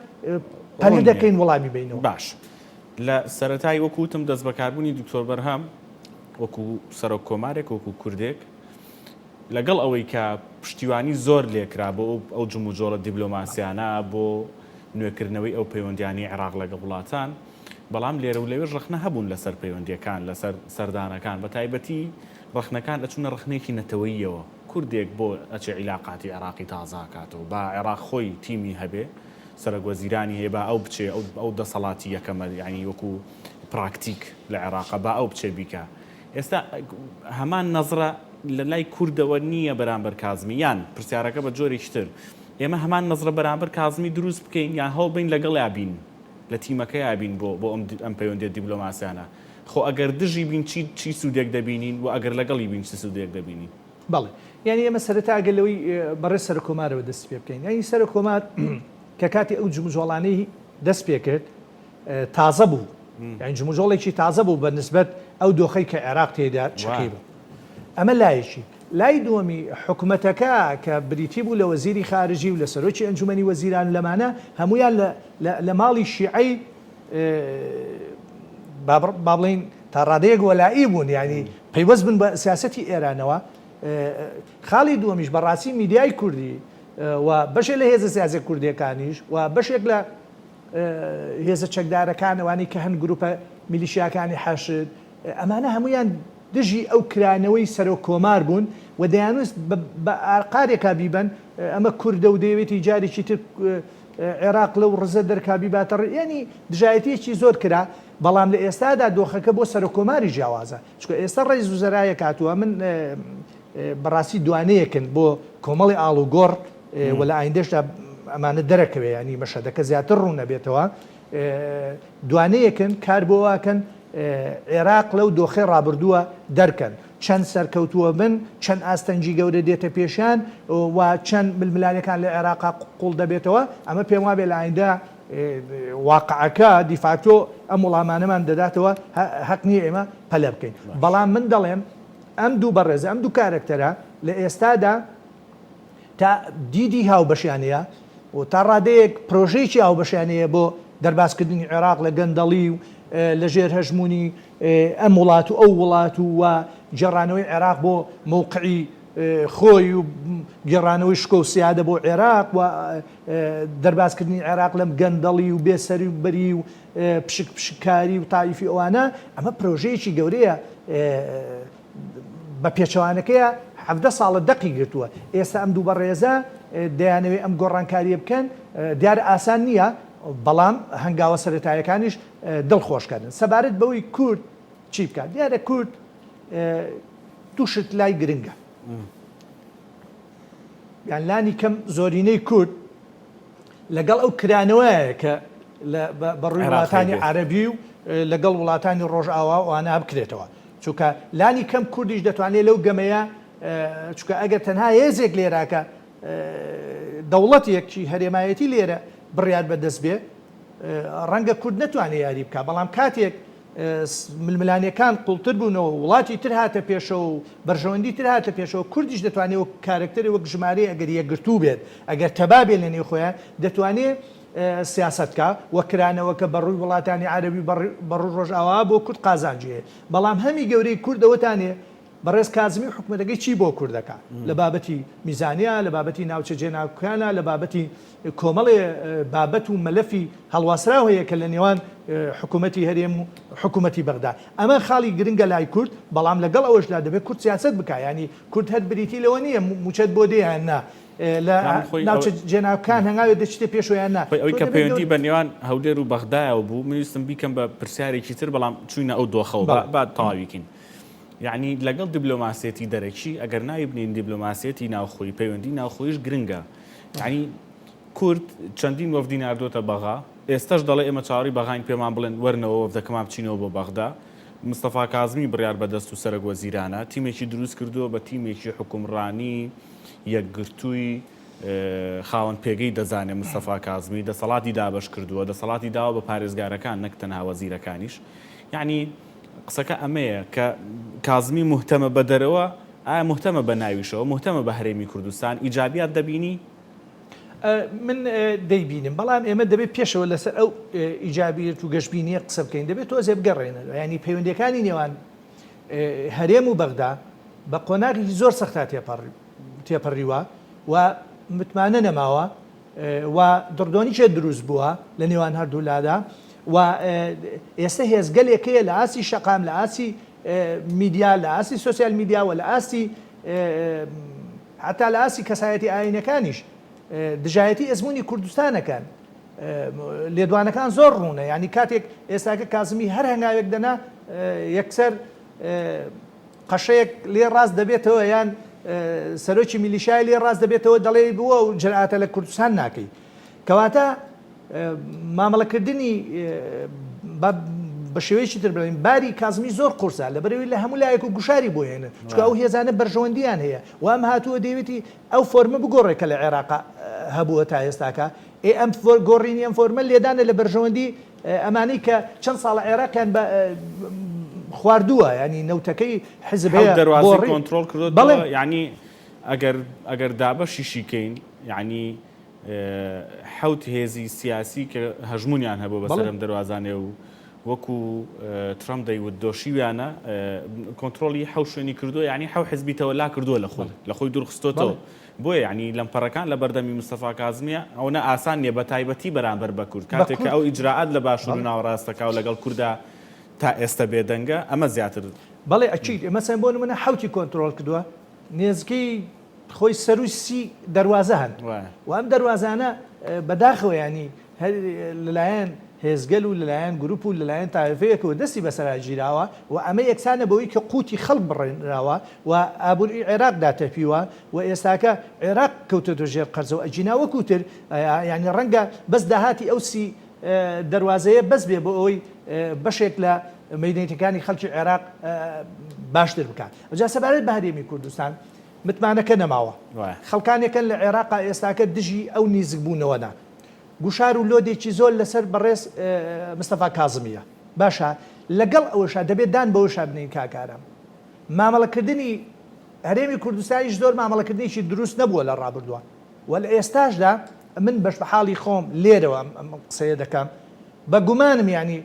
پەلە دەکەین وەڵامی بەینەوە. باش لە سەرەتای وەکو وتم دەستبەکاربوونی دکتۆر بەرهەم وەکو سەرۆک کۆمارێک وەکو کوردێک لەگەڵ ئەوەی کە پشتیوانی زۆر لێکرا بۆ ئەو جموجۆڵە دیبلۆماسیانە بۆ نوێکردنەوەی ئەو پەیوەندیانی عێراق لەگەڵ وڵاتان بەڵام لێرە و لەوێش ڕەخنە هەبوون لەسەر پەیوەندیەکان لەسەر سەردانەکان بە تایبەتی ڕەخنەکان ئەچوونە ڕەخنەیەکی نەتەوەییەوە کوردێک بۆ ئەچێ عیلاقاتی عێراقی تازە ئەکاتەوە با عێراق خۆی تیمی هەبێ سەرەک وەزیرانی هەیە با ئەو بچێ ئەو ئەو دەسەڵاتی یەکەمە یانی وەکو پراکتیک لە عێراقا با ئەو بچێ بیکا ئێستا هەمان نەزرە لە لای کوردەوە نییە بەرامبەر کازمی یان پرسیارەکە بە جۆرێکی تر ئێمە هەمان نەزرە بەرامبەر کازمی دروست بکەین یان هەوڵ بین لەگەڵیا بین لە تیمەکەیا بین بۆ بۆ ئەم ئەم پەیوەندیە دیبلۆماسیانە خۆ ئەگەر دژی بین چی چی سوودێک دەبینین و ئەگەر لەگەڵی بین چ سوودێک دەبینین؟ بەڵێ یانی ئێمە سەرەتا ئەگەر لەوەی بەڕێز سەرۆک کۆمارەوە دەستی پێ بکەین یانی سەرۆک کۆمار کە کاتی ئەو جموجۆڵانەی دەست پێ کرد تازە بوو یانی جموجۆڵێکی تازە بوو بە نسبەت ئەو دۆخەی کە عێراق تێیدا چەقی بوو ئەمە لایەکی لای دووەمی حکومەتەکە کە بریتی بوو لە وەزیری خارجی و لە سەرۆکی ئەنجومەنی وەزیران لەمانە هەمویان لە ماڵی شیعەی با بڵێین تا ڕادەیەک وەلائی بوون یانی پەیوەست بن بە سیاسەتی ئێرانەوە خاڵی دووەمیش بەڕاستی میدیای کوردی. و بەشێک لە هێزە سیاسیە کوردیەکانیش و بەشێک لە هێزە چەکدارەکان ئەوانەی کە هەن گروپە میلیشیاکانی حەشد ئەمانە هەمویان دژی ئەو کرانەوەی سەرۆک کۆمار بوون و دەیانویست بە ئارقارێکا بیبەن ئەمە کوردە و دەیەوێتی جارێکی تر عێراق لەو ڕزە دەرکا بیباتە ڕێ یانی دژایەتیەکی زۆر کرا بەڵام لە ئێستادا دۆخەکە بۆ سەرۆک کۆماری جیاوازە چونکە ئێستا ڕەئیس وزەرایەک هاتووە من بەڕاستی دوانەیەکن بۆ کۆمەڵی ئاڵوگۆڕ و لە ئایندەشدا ئەمانە دەرەکەوێ ینی مەشهەدەکە زیاتر ڕوون نەبێتەوە دوانەیەکن کار بۆ واکەن عێراق لەو دۆخەی ڕابردووە دەرکەن چەند سەرکەوتووە بن چەند ئاستەنگی گەورە دێتە پێشیان و چەند ململانەکان لە عێراقا قوڵ دەبێتەوە ئەمە پێم وابێ لە ئایندە واقعەکە دیفاکتۆ ئەم وڵامانەمان دەداتەوە هەق نییە ئێمە پەلە بکەین بەڵام من دەڵێم ئەم دوو بەڕێزە، ئەم دوو کارەکتەرە لە ئێستادا تا دیدی هاوبەشیان هەیە و تا ڕادەیەک پرۆژەیەکی هاوبەشیان هەیە بۆ دەربازکردنی عێراق لە گەندەڵی و لە ژێر هەژموونی ئەم وڵات و ئەو وڵات و و گێڕانەوەی عێراق بۆ مەوقعی خۆی و گێڕانەوەی شکۆ و سیادە بۆ عێراق و دەربازکردنی عێراق لەم گەندەڵی و بێسەروبەری و پشک پشککاری و تائیفی ئەوانە، ئەمە پرۆژەیەکی گەورەیە بە پێچەوانەکەیە 17 ساڵە دەقی گرتووە ئێستا ئەم دوو بەڕێزە دەیانەوێت ئەم گۆڕانکاریە بکەن دیار ئاسان نییە بەڵام هەنگاوە سەرەتایەکانیش دڵخۆشکەرن سەبارەت بەوەی کورد چی بکات دیارە کورد دوو شت لای گرنگە یان لانی کەم زۆرینەی کورد لەگەڵ ئەو کرانەوەیە کە بە ڕووی وڵاتانی عەرەبی و لەگەڵ وڵاتانی ڕۆژئاوا وانە بکرێتەوە چونکە لانی کەم کوردیش دەتوانێت لەو گەمەیە چونکە ئەگەر تەنها هێزێک لێراکە دەوڵەتێکی هەرێمایەتی لێرە بڕیار بەدەست بێ ڕەنگە کورد نەتوانێت یاری بکە بەڵام کاتێک ململانێکان قوڵتر بوونەوە و وڵاتی تر هاتە پێشەوە و بەرژەوەندی تر هاتە پێشەوە، کوردیش دەتوانێ وەک کارەکتەرێ وەک ژمارەیە ئەگەر یەکگرتوو بێت، ئەگەر تەبا بێت لە نێو خۆیان، دەتوانێ سیاسەت کا و کرانەوەکە بە ڕووی وڵاتانی عەرەبی و بە ڕووی ڕۆژئاوا بۆ کورد قازانجی هەیە. بەڵام هەمی گەورەی کورد ئەوەتانێ بەڕێز کازمی و حکومەتەکەی چی بۆ کورد دەکا لە بابەتی میزانیا، لە بابەتی ناوچە جێناکۆکانە، لە بابەتی کۆمەڵێ بابەت و مەلەفی هەڵواسراو هەیە کە لە نێوان حکومەتی هەرێم و حکومەتی بەغدا. ئەمە خاڵی گرنگە لای کورد، بەڵام لەگەڵ ئەوەشدا دەبێت کورد سیاسەت بکا، یانی کورد هەر بریتی لەوە نییە مووچەت بۆ دێ یان نا، لە ناوچە جێناکۆکان هەنگاوێک دەچیتە پێشەوە یان نا. خۆی ئەوەی کە پەیوەندی بە نێوان هەولێر و بەغدایەوە بوو، من ویستم بیکەم بە پرسیارێکی تر، بەڵام چووینە ئەو دۆخەوە، با تەواوی کەین. یەعنی لەگەڵ دیبلۆماسیەتی دەرەکی، ئەگەر ناوی بنێین دیبلۆماسیەتی ناوخۆیی، پەیوەندی ناوخۆییش گرنگە. یەعنی کورد چەندین وەفدی ناردووەتە بەغا، ئێستەش دەڵێ ئێمە چاوەڕێی بەغاین پێمان بڵێن وەرنەوە وەفدەکەمان بچینەوە بۆ بەغدا. مستەفا کازمی بڕیار بەدەست و سەرەک وەزیرانە، تیمێکی دروست کردووە بە تیمێکی حوکمڕانی یەکگرتووی خاوەن پێگەی دەزانێ مستەفا کازمی، دەسەڵاتی دابەش کردووە، دەسەڵاتی داوە بە پارێزگارەکان نەک تەنها وەزیرەکانیش. یەعنی قسەکە ئەمەیە کە کازمی موهتەمە بە دەرەوە، ئایا موهتەمە بە ناویشەوە، موهتەمە بە هەرێمی کوردستان، ئیجابیات دەبینی؟ من دەیبینم، بەڵام ئێمە دەبێت پێشەوە لەسەر ئەو ئیجابیەت و گەشبینییە قسە بکەین، دەبێت تۆزێ بگەڕێینەوە، یانی پەیوەندییەکانی نێوان هەرێم و بەغدا بە قۆناغێکی زۆر سەختا تێپەڕیوە و متمانە نەماوە و دڕدۆنیشێ دروست بووە لە نێوان هەردوولادا و ئێستا هێزگەلێک هەیە لە ئاستی شەقام، لە ئاستی میدیا، لە ئاستی سۆسیال میدیا و لە ئاستی هەتا لە ئاستی کەسایەتی ئایینەکانیش دژایەتی ئەزموونی کوردستان ئەکەن. لێدوانەکان زۆر ڕوونە، یانی کاتێک ئێستاکە کازمی هەر هەنگاوێک دەنا یەکسەر قەشەیەک لێ ڕاست دەبێتەوە یان سەرۆکی میلیشای لێ ڕاست دەبێتەوە دەڵێ بووە و جرئاتە لە کوردستان ناکەی. کەواتە مامەڵەکردنی بە شێوەیەکی تر بڵێین باری کازمی زۆر قورسە لەبەرئەوەی لە هەموو لایەک و گوشاری بۆ هێنن چونکە ئەو هێزانە بەرژەوەندیان هەیە و ئەم هاتووە دەیەوێتی ئەو فۆرمە بگۆڕێ کە لە عێراق هەبووە تا ئێستاکە ئێ ئەم گۆڕینی ئەم فۆرمە لێدانە لە بەرژەوەندی ئەمانەی کە چەند ساڵە عێراقیان بە خواردووە ینی نەوتەکەی حزب هەیە دەروازەی کۆنترۆڵ کردووە یعنی ئەگەر ئەگەر دابەشیشی کەین یعنی حەوت هێزی سیاسی کە هەژموونیان هەبوو بەسەر ئەم دەروازانەیە و وەکو ترەمپ دەیوت بۆیە یانی لەمپەرەکان لە بەردەمی مستەفا کازمیە ئەونە ئاسان نیە بە تایبەتی بەرامبەر بە کورد کاتێک کە ئەو ئیجرائات لە باشور و ناوەڕاست دەکا و لەگەڵ کوردا تا ئێستە بێدەنگە ئەمە زیاتر بەڵێ ئەکید مەسەن بۆ نمونە حەوتی کۆنترۆڵ کردوە نێزکەی خۆی سەروی 30 دەروازە هەن و ئەم دەروازانە بەداخەوە یانی هەر لەلایەن هێزگەل و لەلایەن گروپ و لەلایەن تایفەیەکەوە دەستی بەسەرا گیراوە و ئەمە یەکسانە بەوەی کە قوتی خەڵک بڕێنراوە و ئابوری عێراق داتەپیوە و ئێستاکە عێراق کەوتۆتە ژێر قەرزەوە ئەگینا وەکو تر یانی ڕەنگە بەس داهاتی ئەو 30 دەروازەیە بەس بێ بۆ ئەوەی بەشێک لە مەینەتەکانی خەڵکی عێراق باشتر بکات. ئەوجا سەبارەت بە هەرێمی کوردستان متمانەکە نەماوە. خەڵکانێکن لە عێراقا ئێستاکە دژی ئەو نیزکبوونەوەنە. گوشار و لۆدێکی زۆر لەسەر بەڕێز مستەفا کازمییە. باشە لەگەڵ ئەوەشا دەبێت دان بەوەشا بنێین کاک ئارام مامەڵەکردنی هەرێمی کوردستانیش زۆر مامەڵەکردنێکی دروست نەبووە لە ڕابردووە و لە ئێستاشدا من بەش بە حاڵی خۆم لێرەوە ئەم قسەیە دەکەم بە گومانم یانی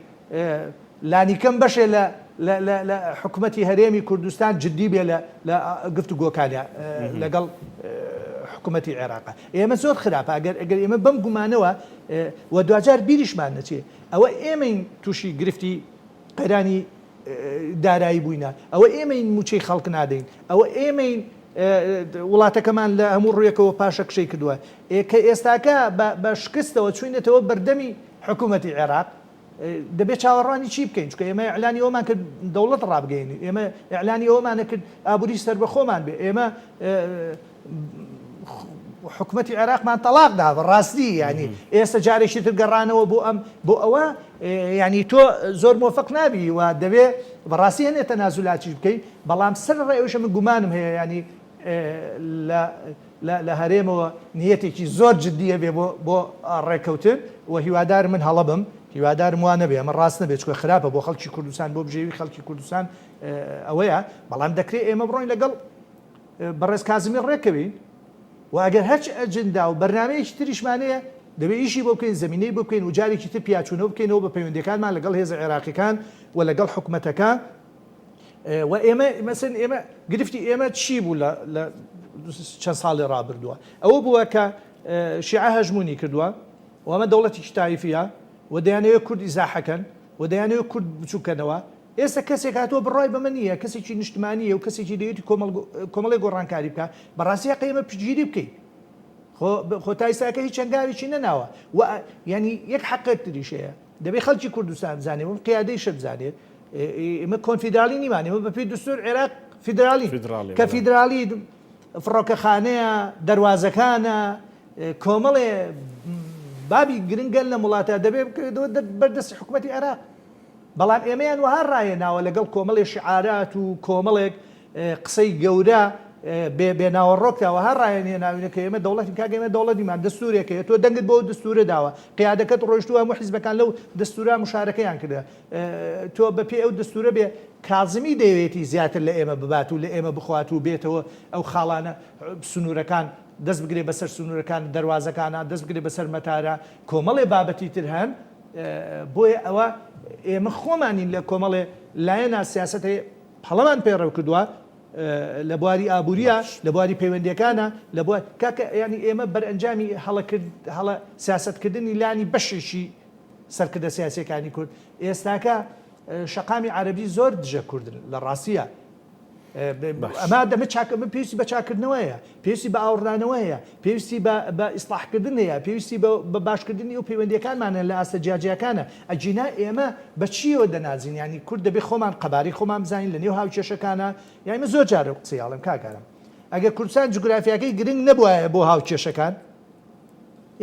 لانیکەم بەشێ لە لە لە لە حکومەتی هەرێمی کوردستان جدی بێ لە لە گفتوگۆکانیا لەگەڵ حکومەتی عێراقا. ئێمە زۆر خراپە ئەگەر ئەگەر ئێمە بەم گومانەوە و دواجار بیریشمان نەچێ ئەوە ئێمەین تووشی گرفتی قەیرانی دارایی بووینە، ئەوە ئێمەین مووچەی خەڵک نادەین، ئەوە ئێمەین وڵاتەکەمان لە هەموو ڕوویەکەوە پاشەکشەی کردووە. ئێ کە ئێستاکە بە شکستەوە چووینەتەوە بەردەمی حکوومەتی عێراق، دەبێت چاوەڕوانی چی بکەین؟ چونکە ئێمە ئیعلانی ئەوەمان کرد دەوڵەت ڕابگەیەنین، ئێمە ئیعلانی ئەوەمان کرد ئابووری سەربەخۆمان بێ، ئێمە حکومەتی عێراقمان تەڵاق دا بەڕاستی یانی ئێستا جارێکی تر گەڕانەوە بۆ ئەم بۆ ئەوە یانی تۆ زۆر مۆفق نابی و دەبێ بەڕاستی هەنێ تەنازولاتیش بکەی بەڵام سەر ڕێ ئەویشە من گومانم هەیە ینی لە لە هەرێمەوە نیەتێکی زۆر جدی هەبێ بۆ بۆ ڕێککەوتن و هیوادارم من هەڵە بم هیوادارم وا نەبێ ئەمە ڕاست نەبێ چونکە خراپە بۆ خەڵکی کوردستان بۆ بژێوی خەڵکی کوردستان ئەوەیە بەڵام دەکرێت ئێمە بڕۆین لەگەڵ بەڕێز کازمی ڕێککەوین و ئەگەر هەرچ ئەجندا و بەرنامەیەکی تریشمان هەیە دەبێ ئیشی بۆ بکەین زەمینەی بۆ بکەین و جارێکی تر پیاچوونەوە بکەینەوە بە پەیوەندیەکانمان لەگەڵ هێزە عێراقیەکان و لەگەڵ حکومەتەکە و ئێمە مەسەن ئێمە گرفتی ئێمە چی بوو لە لە چەند ساڵی ڕابردووە ئەوە بووە کە شیعە هەژمونی کردووە و ئەمە دەوڵەتێکی تایفیە و دەیانەوێت کورد ئیزاحەکەن و دەیانەوێت کورد بچووکەنەوە ئێستا کەسێک هاتووە بڕوای بەمە نییە کەسێکی نیشتمانییە و کەسێکی دەیەوێت کۆمەڵێک گۆڕانکاری بکات بەڕاستی هەقە ئێمە پشتگیری بکەین خۆ خۆ تا ئێستاکە هیچ هەنگاوێکی نەناوە و یعنی یەک حەقێک تریش هەیە دەبێت خەڵکی کوردستان بزانێت و قیادەیشە بزانێت ئێمە کۆنفیدرالی نیمان ئێمە بەپێی دستور عێراق فیدرالی کە فیدرالی فڕۆکەخانەیە دەروازەکانە کۆمەڵێ بابی گرنگەن لەم وڵاتە دەبێت بکرێتەوە بەردەستی حکوومەتی عێراق بەڵام ئێمەیان وەها ڕاهێناوە لەگەڵ کۆمەڵێ شیعارات و کۆمەڵێک قسەی گەورە بێ بێ ناوەڕۆکدا وەها ڕایانهێناوینە کە ئێمە دەوڵەتین کاکە ئێمە دەوڵەت نیمان دەستوورێک هەیە تۆ دەنگت بۆ ئەو دەستوورە داوە قیادەکەت ڕۆیشتووە هەموو حیزبەکان لەو دەستوورە مشارەکەیان کردە تۆ بە پێی ئەو دەستوورە بێ کازمی دەیەوێتی زیاتر لە ئێمە ببات و لە ئێمە بخوات و بێتەوە ئەو خاڵانە سنوورەکان دەست بگرێ بەسەر سنوورەکان دەروازەکانە دەست بگرێ بەسەر مەتارە کۆمەڵێ بابەتی تر هەن بۆیە ئەوە ئێمە خۆمانین لە کۆمەڵێ لایەنە سیاسەتێ هەڵەمان پەیڕەو کردووە لە بواری ئابووریە لە بواری پەیوەندیەکانە لە بوار کاکە ینی ئێمە بەرئەنجامی هەڵەکرد هەڵە سیاسەتکردنی لانی بەشێکی سەرکردە سیاسیەکانی کورد ئێستاکە شەقامی عەرەبی زۆر دژە کوردن لە ڕاستیە ئەمە دەمە چاک ئەمە پێویستی بە چاکردنەوە هەیە پێویستی بە ئاوڕدانەوە هەیە پێویستی بە بە ئیسلاحکردن هەیە پێویستی بە باشکردنی ئەو پەیوەندیەکانمانە لە ئاستە جیاجیاکانە ئەگینا ئێمە بە چیەوە دەنازین یانی کورد دەبێ خۆمان قەبارەی خۆمان بزانین لە نێو هاوکێشەکانە یانی من زۆر جار ئەو قسەی ئەڵێم کاک ئارام ئەگەر کوردستان جوگرافیاکەی گرنگ نەبوایە بۆ هاوکێشەکان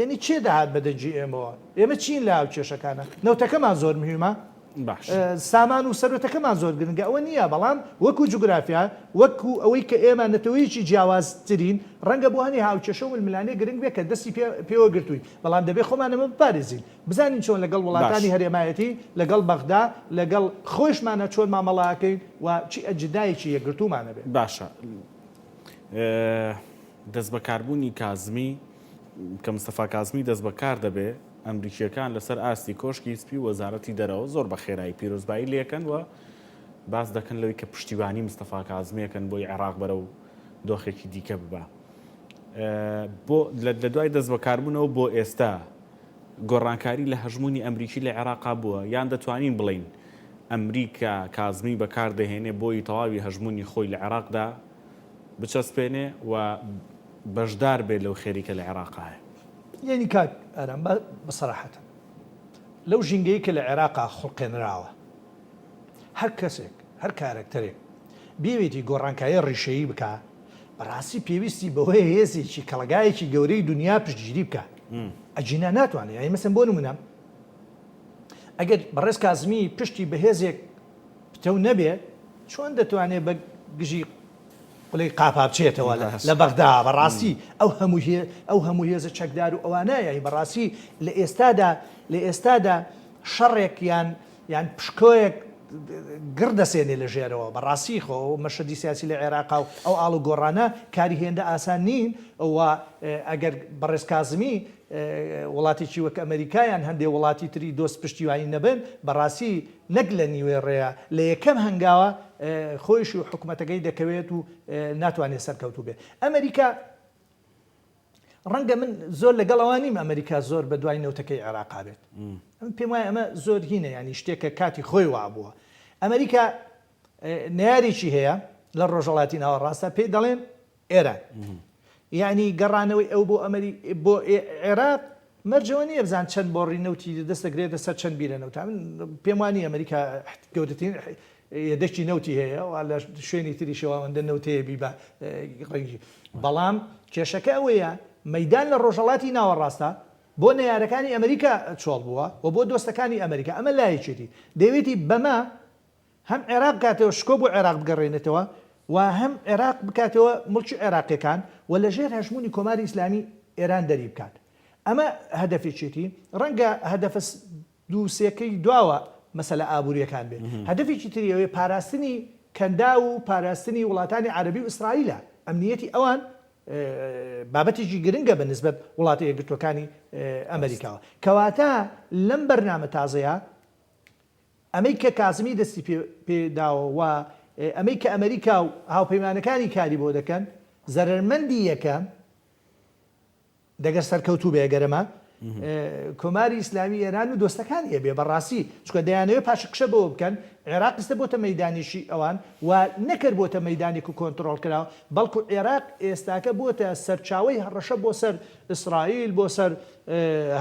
یعنی کێ دەهات بە دەنگی ئێمەوە ئێمە چین لە هاوکێشەکانە نەوتەکەمان زۆر مهمە باش. سامان و سەروەتەکەمان زۆر گرنگە ئەوە نییە، بەڵام وەکو جوگرافیا، وەکو ئەوەی کە ئێمە نەتەوەیەکی جیاوازترین، ڕەنگە بۆ هەنێ هاوکێشە و ململانێ گرنگ بێت کە دەستی پێوە گرتووین، بەڵام دەبێت خۆمان ئەمە بپارێزین، بزانین چۆن لەگەڵ باش. وڵاتانی هەرێمایەتی، لەگەڵ بەغدا، لەگەڵ خۆیشمانا چۆن مامەڵە ئەکەین و چی ئەجندایەکی یەکگرتوومان هەبێت. باشە دەستبەکاربوونی کازمی، کە مستەفا کازمی دەستبەکار دەبێ، ئەمریکییەکان لەسەر ئاستی کۆشکی سپی و وەزارەتی دەرەوە زۆر بە خێرایی پیرۆزبایی لێکەن و باس دەکەن لەوەی کە پشتیوانی مستەفا کازمیەکەن بۆی عێراق بەرەو دۆخێکی دیکە ببا. بۆ لە دوای دەستبەکاربوونەوە بۆ ئێستا گۆڕانکاری لە هەژموونی ئەمریکی لە عێراقا بووە یان دەتوانین بڵێین ئەمریکا کازمی بەکار دەهێنێ بۆی تەواوی هەژموونی خۆی لە عێراقدا بچەسپێنێ و بەشدار بێ لەو خێری کە لە عێراقا هەیە؟ یەعنی کاک ئارام با بە سەراحەتەن لەو ژینگەی کە لە عێراقا خوڵقێنراوە هەر کەسێک هەر کارەکتەرێک بیەوێتی گۆڕانکاری ڕیشەیی بکا بەڕاستی پێویستی بەوەیە هێزێکی کەڵەگایەکی گەورەی دونیا پشتگیری بکا ئەگینا ناتوانێت یانی مەسەن بۆ نمونە ئەگەر بەڕێز کازمی پشتی بە هێزێک پتەو نەبێ چۆن دەتوانێت بە گژی قولەی قاپا بچێتەوە لە بەغدا بەڕاستی ئەو هەموو ئەو هەموو هێزە چەکدار و ئەوانە یانی بەڕاستی لە ئێستادا لە ئێستادا شەڕێک یان یان پشکۆیەک گڕ دەسێنێ لە ژێرەوە. بە ڕاستی خۆ ئەو مەشهەدی سیاسی لە عێراقا و ئەو ئاڵوگۆڕانە کاری هێندە ئاسان نین و ئەگەر بەڕێز کازمی وڵاتێکی وەک ئەمەریکا یان هەندێ وڵاتی تری دۆست پشتیوانی نەبن بەڕاستی نەک لە نیوەی ڕێیا لە یەکەم هەنگاوە خۆیشی و حکومەتەکەی دەکەوێت و ناتوانێت سەرکەوتوو بێت. ئەمەریکا ڕەنگە من زۆر لەگەڵ ئەوە نیم ئەمریکا زۆر بە دوای نەوتەکەی عێراقا بێت من پێم وایە ئەمە زۆر هینە ینی شتێکە کاتی خۆی وابووە ئەمریکا نارێکی هەیە لە ڕۆژەڵاتی ناوەڕاستە پێی دەڵێن ئێران یعنی گەڕانەوەی ئەو بۆ ئەمری بۆ عێراق مەرجەوە نییە بزان چەند بۆڕی نەوتی دەست دەگرێتە سەر چەند بیرە نەوتە من پێم وانی ئەمریکا گەورەترین یەدەکی نەوتی هەیە و لە شوێنی تریشەوە ئەوەندە نەوت هەیە بیبا ڕەنگی بەڵام کێشەکە ئەوەیە مەدان لە ڕۆژهەڵاتی ناوەڕاستە بۆ نەیارەکانی ئەمریکا چۆڵ بووە و بۆ دۆستەکانی ئەمریکا ئەمە لایەکێتی دەیەوێتی بەمە هەم عێراق بکاتەوە شکۆ بۆ عێراق بگەڕێنێتەوە و هەم عێراق بکاتەوە مڵکی عێراقیەکان و لەژێر هەژموونی کۆماری ئیسلامی ئێران دەری بکات ئەمە هەدەفێکێتی ڕەنگە هەدەفە دوو سێکەی دواوە مەسەلە ئابوورییەکان بێت. هەدەفێکی تری ئەوەیە پاراستنی کەنداو و پاراستنی وڵاتانی عەرەبی و ئیسرائیلە. ئەمنییەتی ئەوان بابەتێکی گرنگە بە نسبەت وڵاتە یەکگرتووەکانی ئەمەریکاوە. کەواتە لەم بەرنامە تازەیە ئەمەی کە کازمی دەستی پێ پێ داوە و ئەمەی کە ئەمەریکا و هاوپەیمانەکانی کاری بۆ دەکەن زەرەرمەندی یەکەم دەگەر سەرکەوتوو بێ گەر ئەمە کۆماری ئیسلامی ئێران و دۆستەکانی ئەبێ بەڕاستی چونکە دەیانەوێ پاشەکشە بەوە بکەن عێراق ئیستە بۆتە مەیدانێکی ئەوان و نەکەر بۆتە مەیدانێک و کۆنتڕۆڵ کراوە بەڵکو عێراق ئێستاکە بۆتە سەرچاوەی هەڕەشە بۆ سەر ئیسرائیل بۆ سەر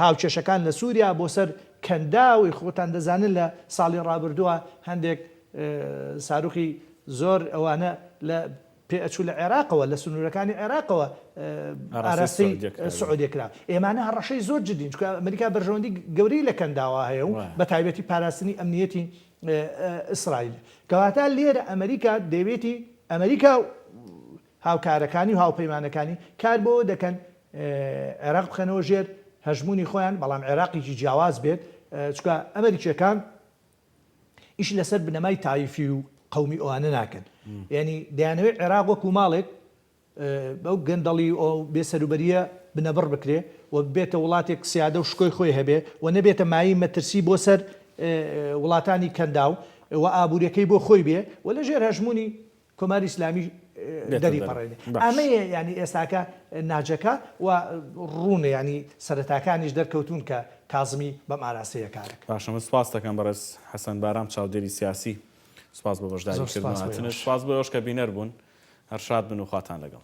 هاوکێشەکان لە سووریا بۆ سەر کەنداو خۆتان دەزانن لە ساڵی ڕابردووە هەندێک ساروخی زۆر ئەوانە لە پێ ئەچوو لە عێراقەوە لە سنوورەکانی عێراقەوە ئاراستەی سعودیە کرا. ئێمانە هەڕەشەی زۆر جدین چونکە ئەمریکا بەرژەوەندی گەورەی لە کەنداوا هەیە و بە تایبەتی پاراستنی ئەمنیەتی ئیسرائیل. کەواتە لێرە ئەمریکا دەیەوێتی ئەمریکا و هاوکارەکانی و هاوپەیمانەکانی کار بۆ دەکەن عێراق بخەنەوە ژێر هەژموونی خۆیان بەڵام عێراقێکی جیاواز بێت چونکە ئەمریکیەکان ئیش لەسەر بنەمای تایفی و قەومی ئەوانە ناکەن یعنی دەیانەوێت عێراق وەکو ماڵێک بەو گەندەڵی و بێسەروبەریە بنەبڕ بکرێ و ببێتە وڵاتێک سیادە و شکۆی خۆی هەبێ و نەبێتە مایەی مەترسی بۆ سەر وڵاتانی کەنداو و ئابووریەکەی بۆ خۆی بێ و لەژێر هەژموونی کۆماری ئیسلامی دەری پەڕێنێ ئەمەیە یانی ئێستاکە ناجەکە و ڕوونە یانی سەرەتاکانیش دەرکەوتوون کە کازمی بەم ئاراستەیە کارەکە. باشە من سوپاست دەکەم بەڕێز حەسەن بارام چاودێری سیاسی سوپاس بۆ بەشداری کردن و هاتنت سوپاس بۆ ئێوەش کە بینەر بوون هەر شاد بن و خواتان لەگەڵ.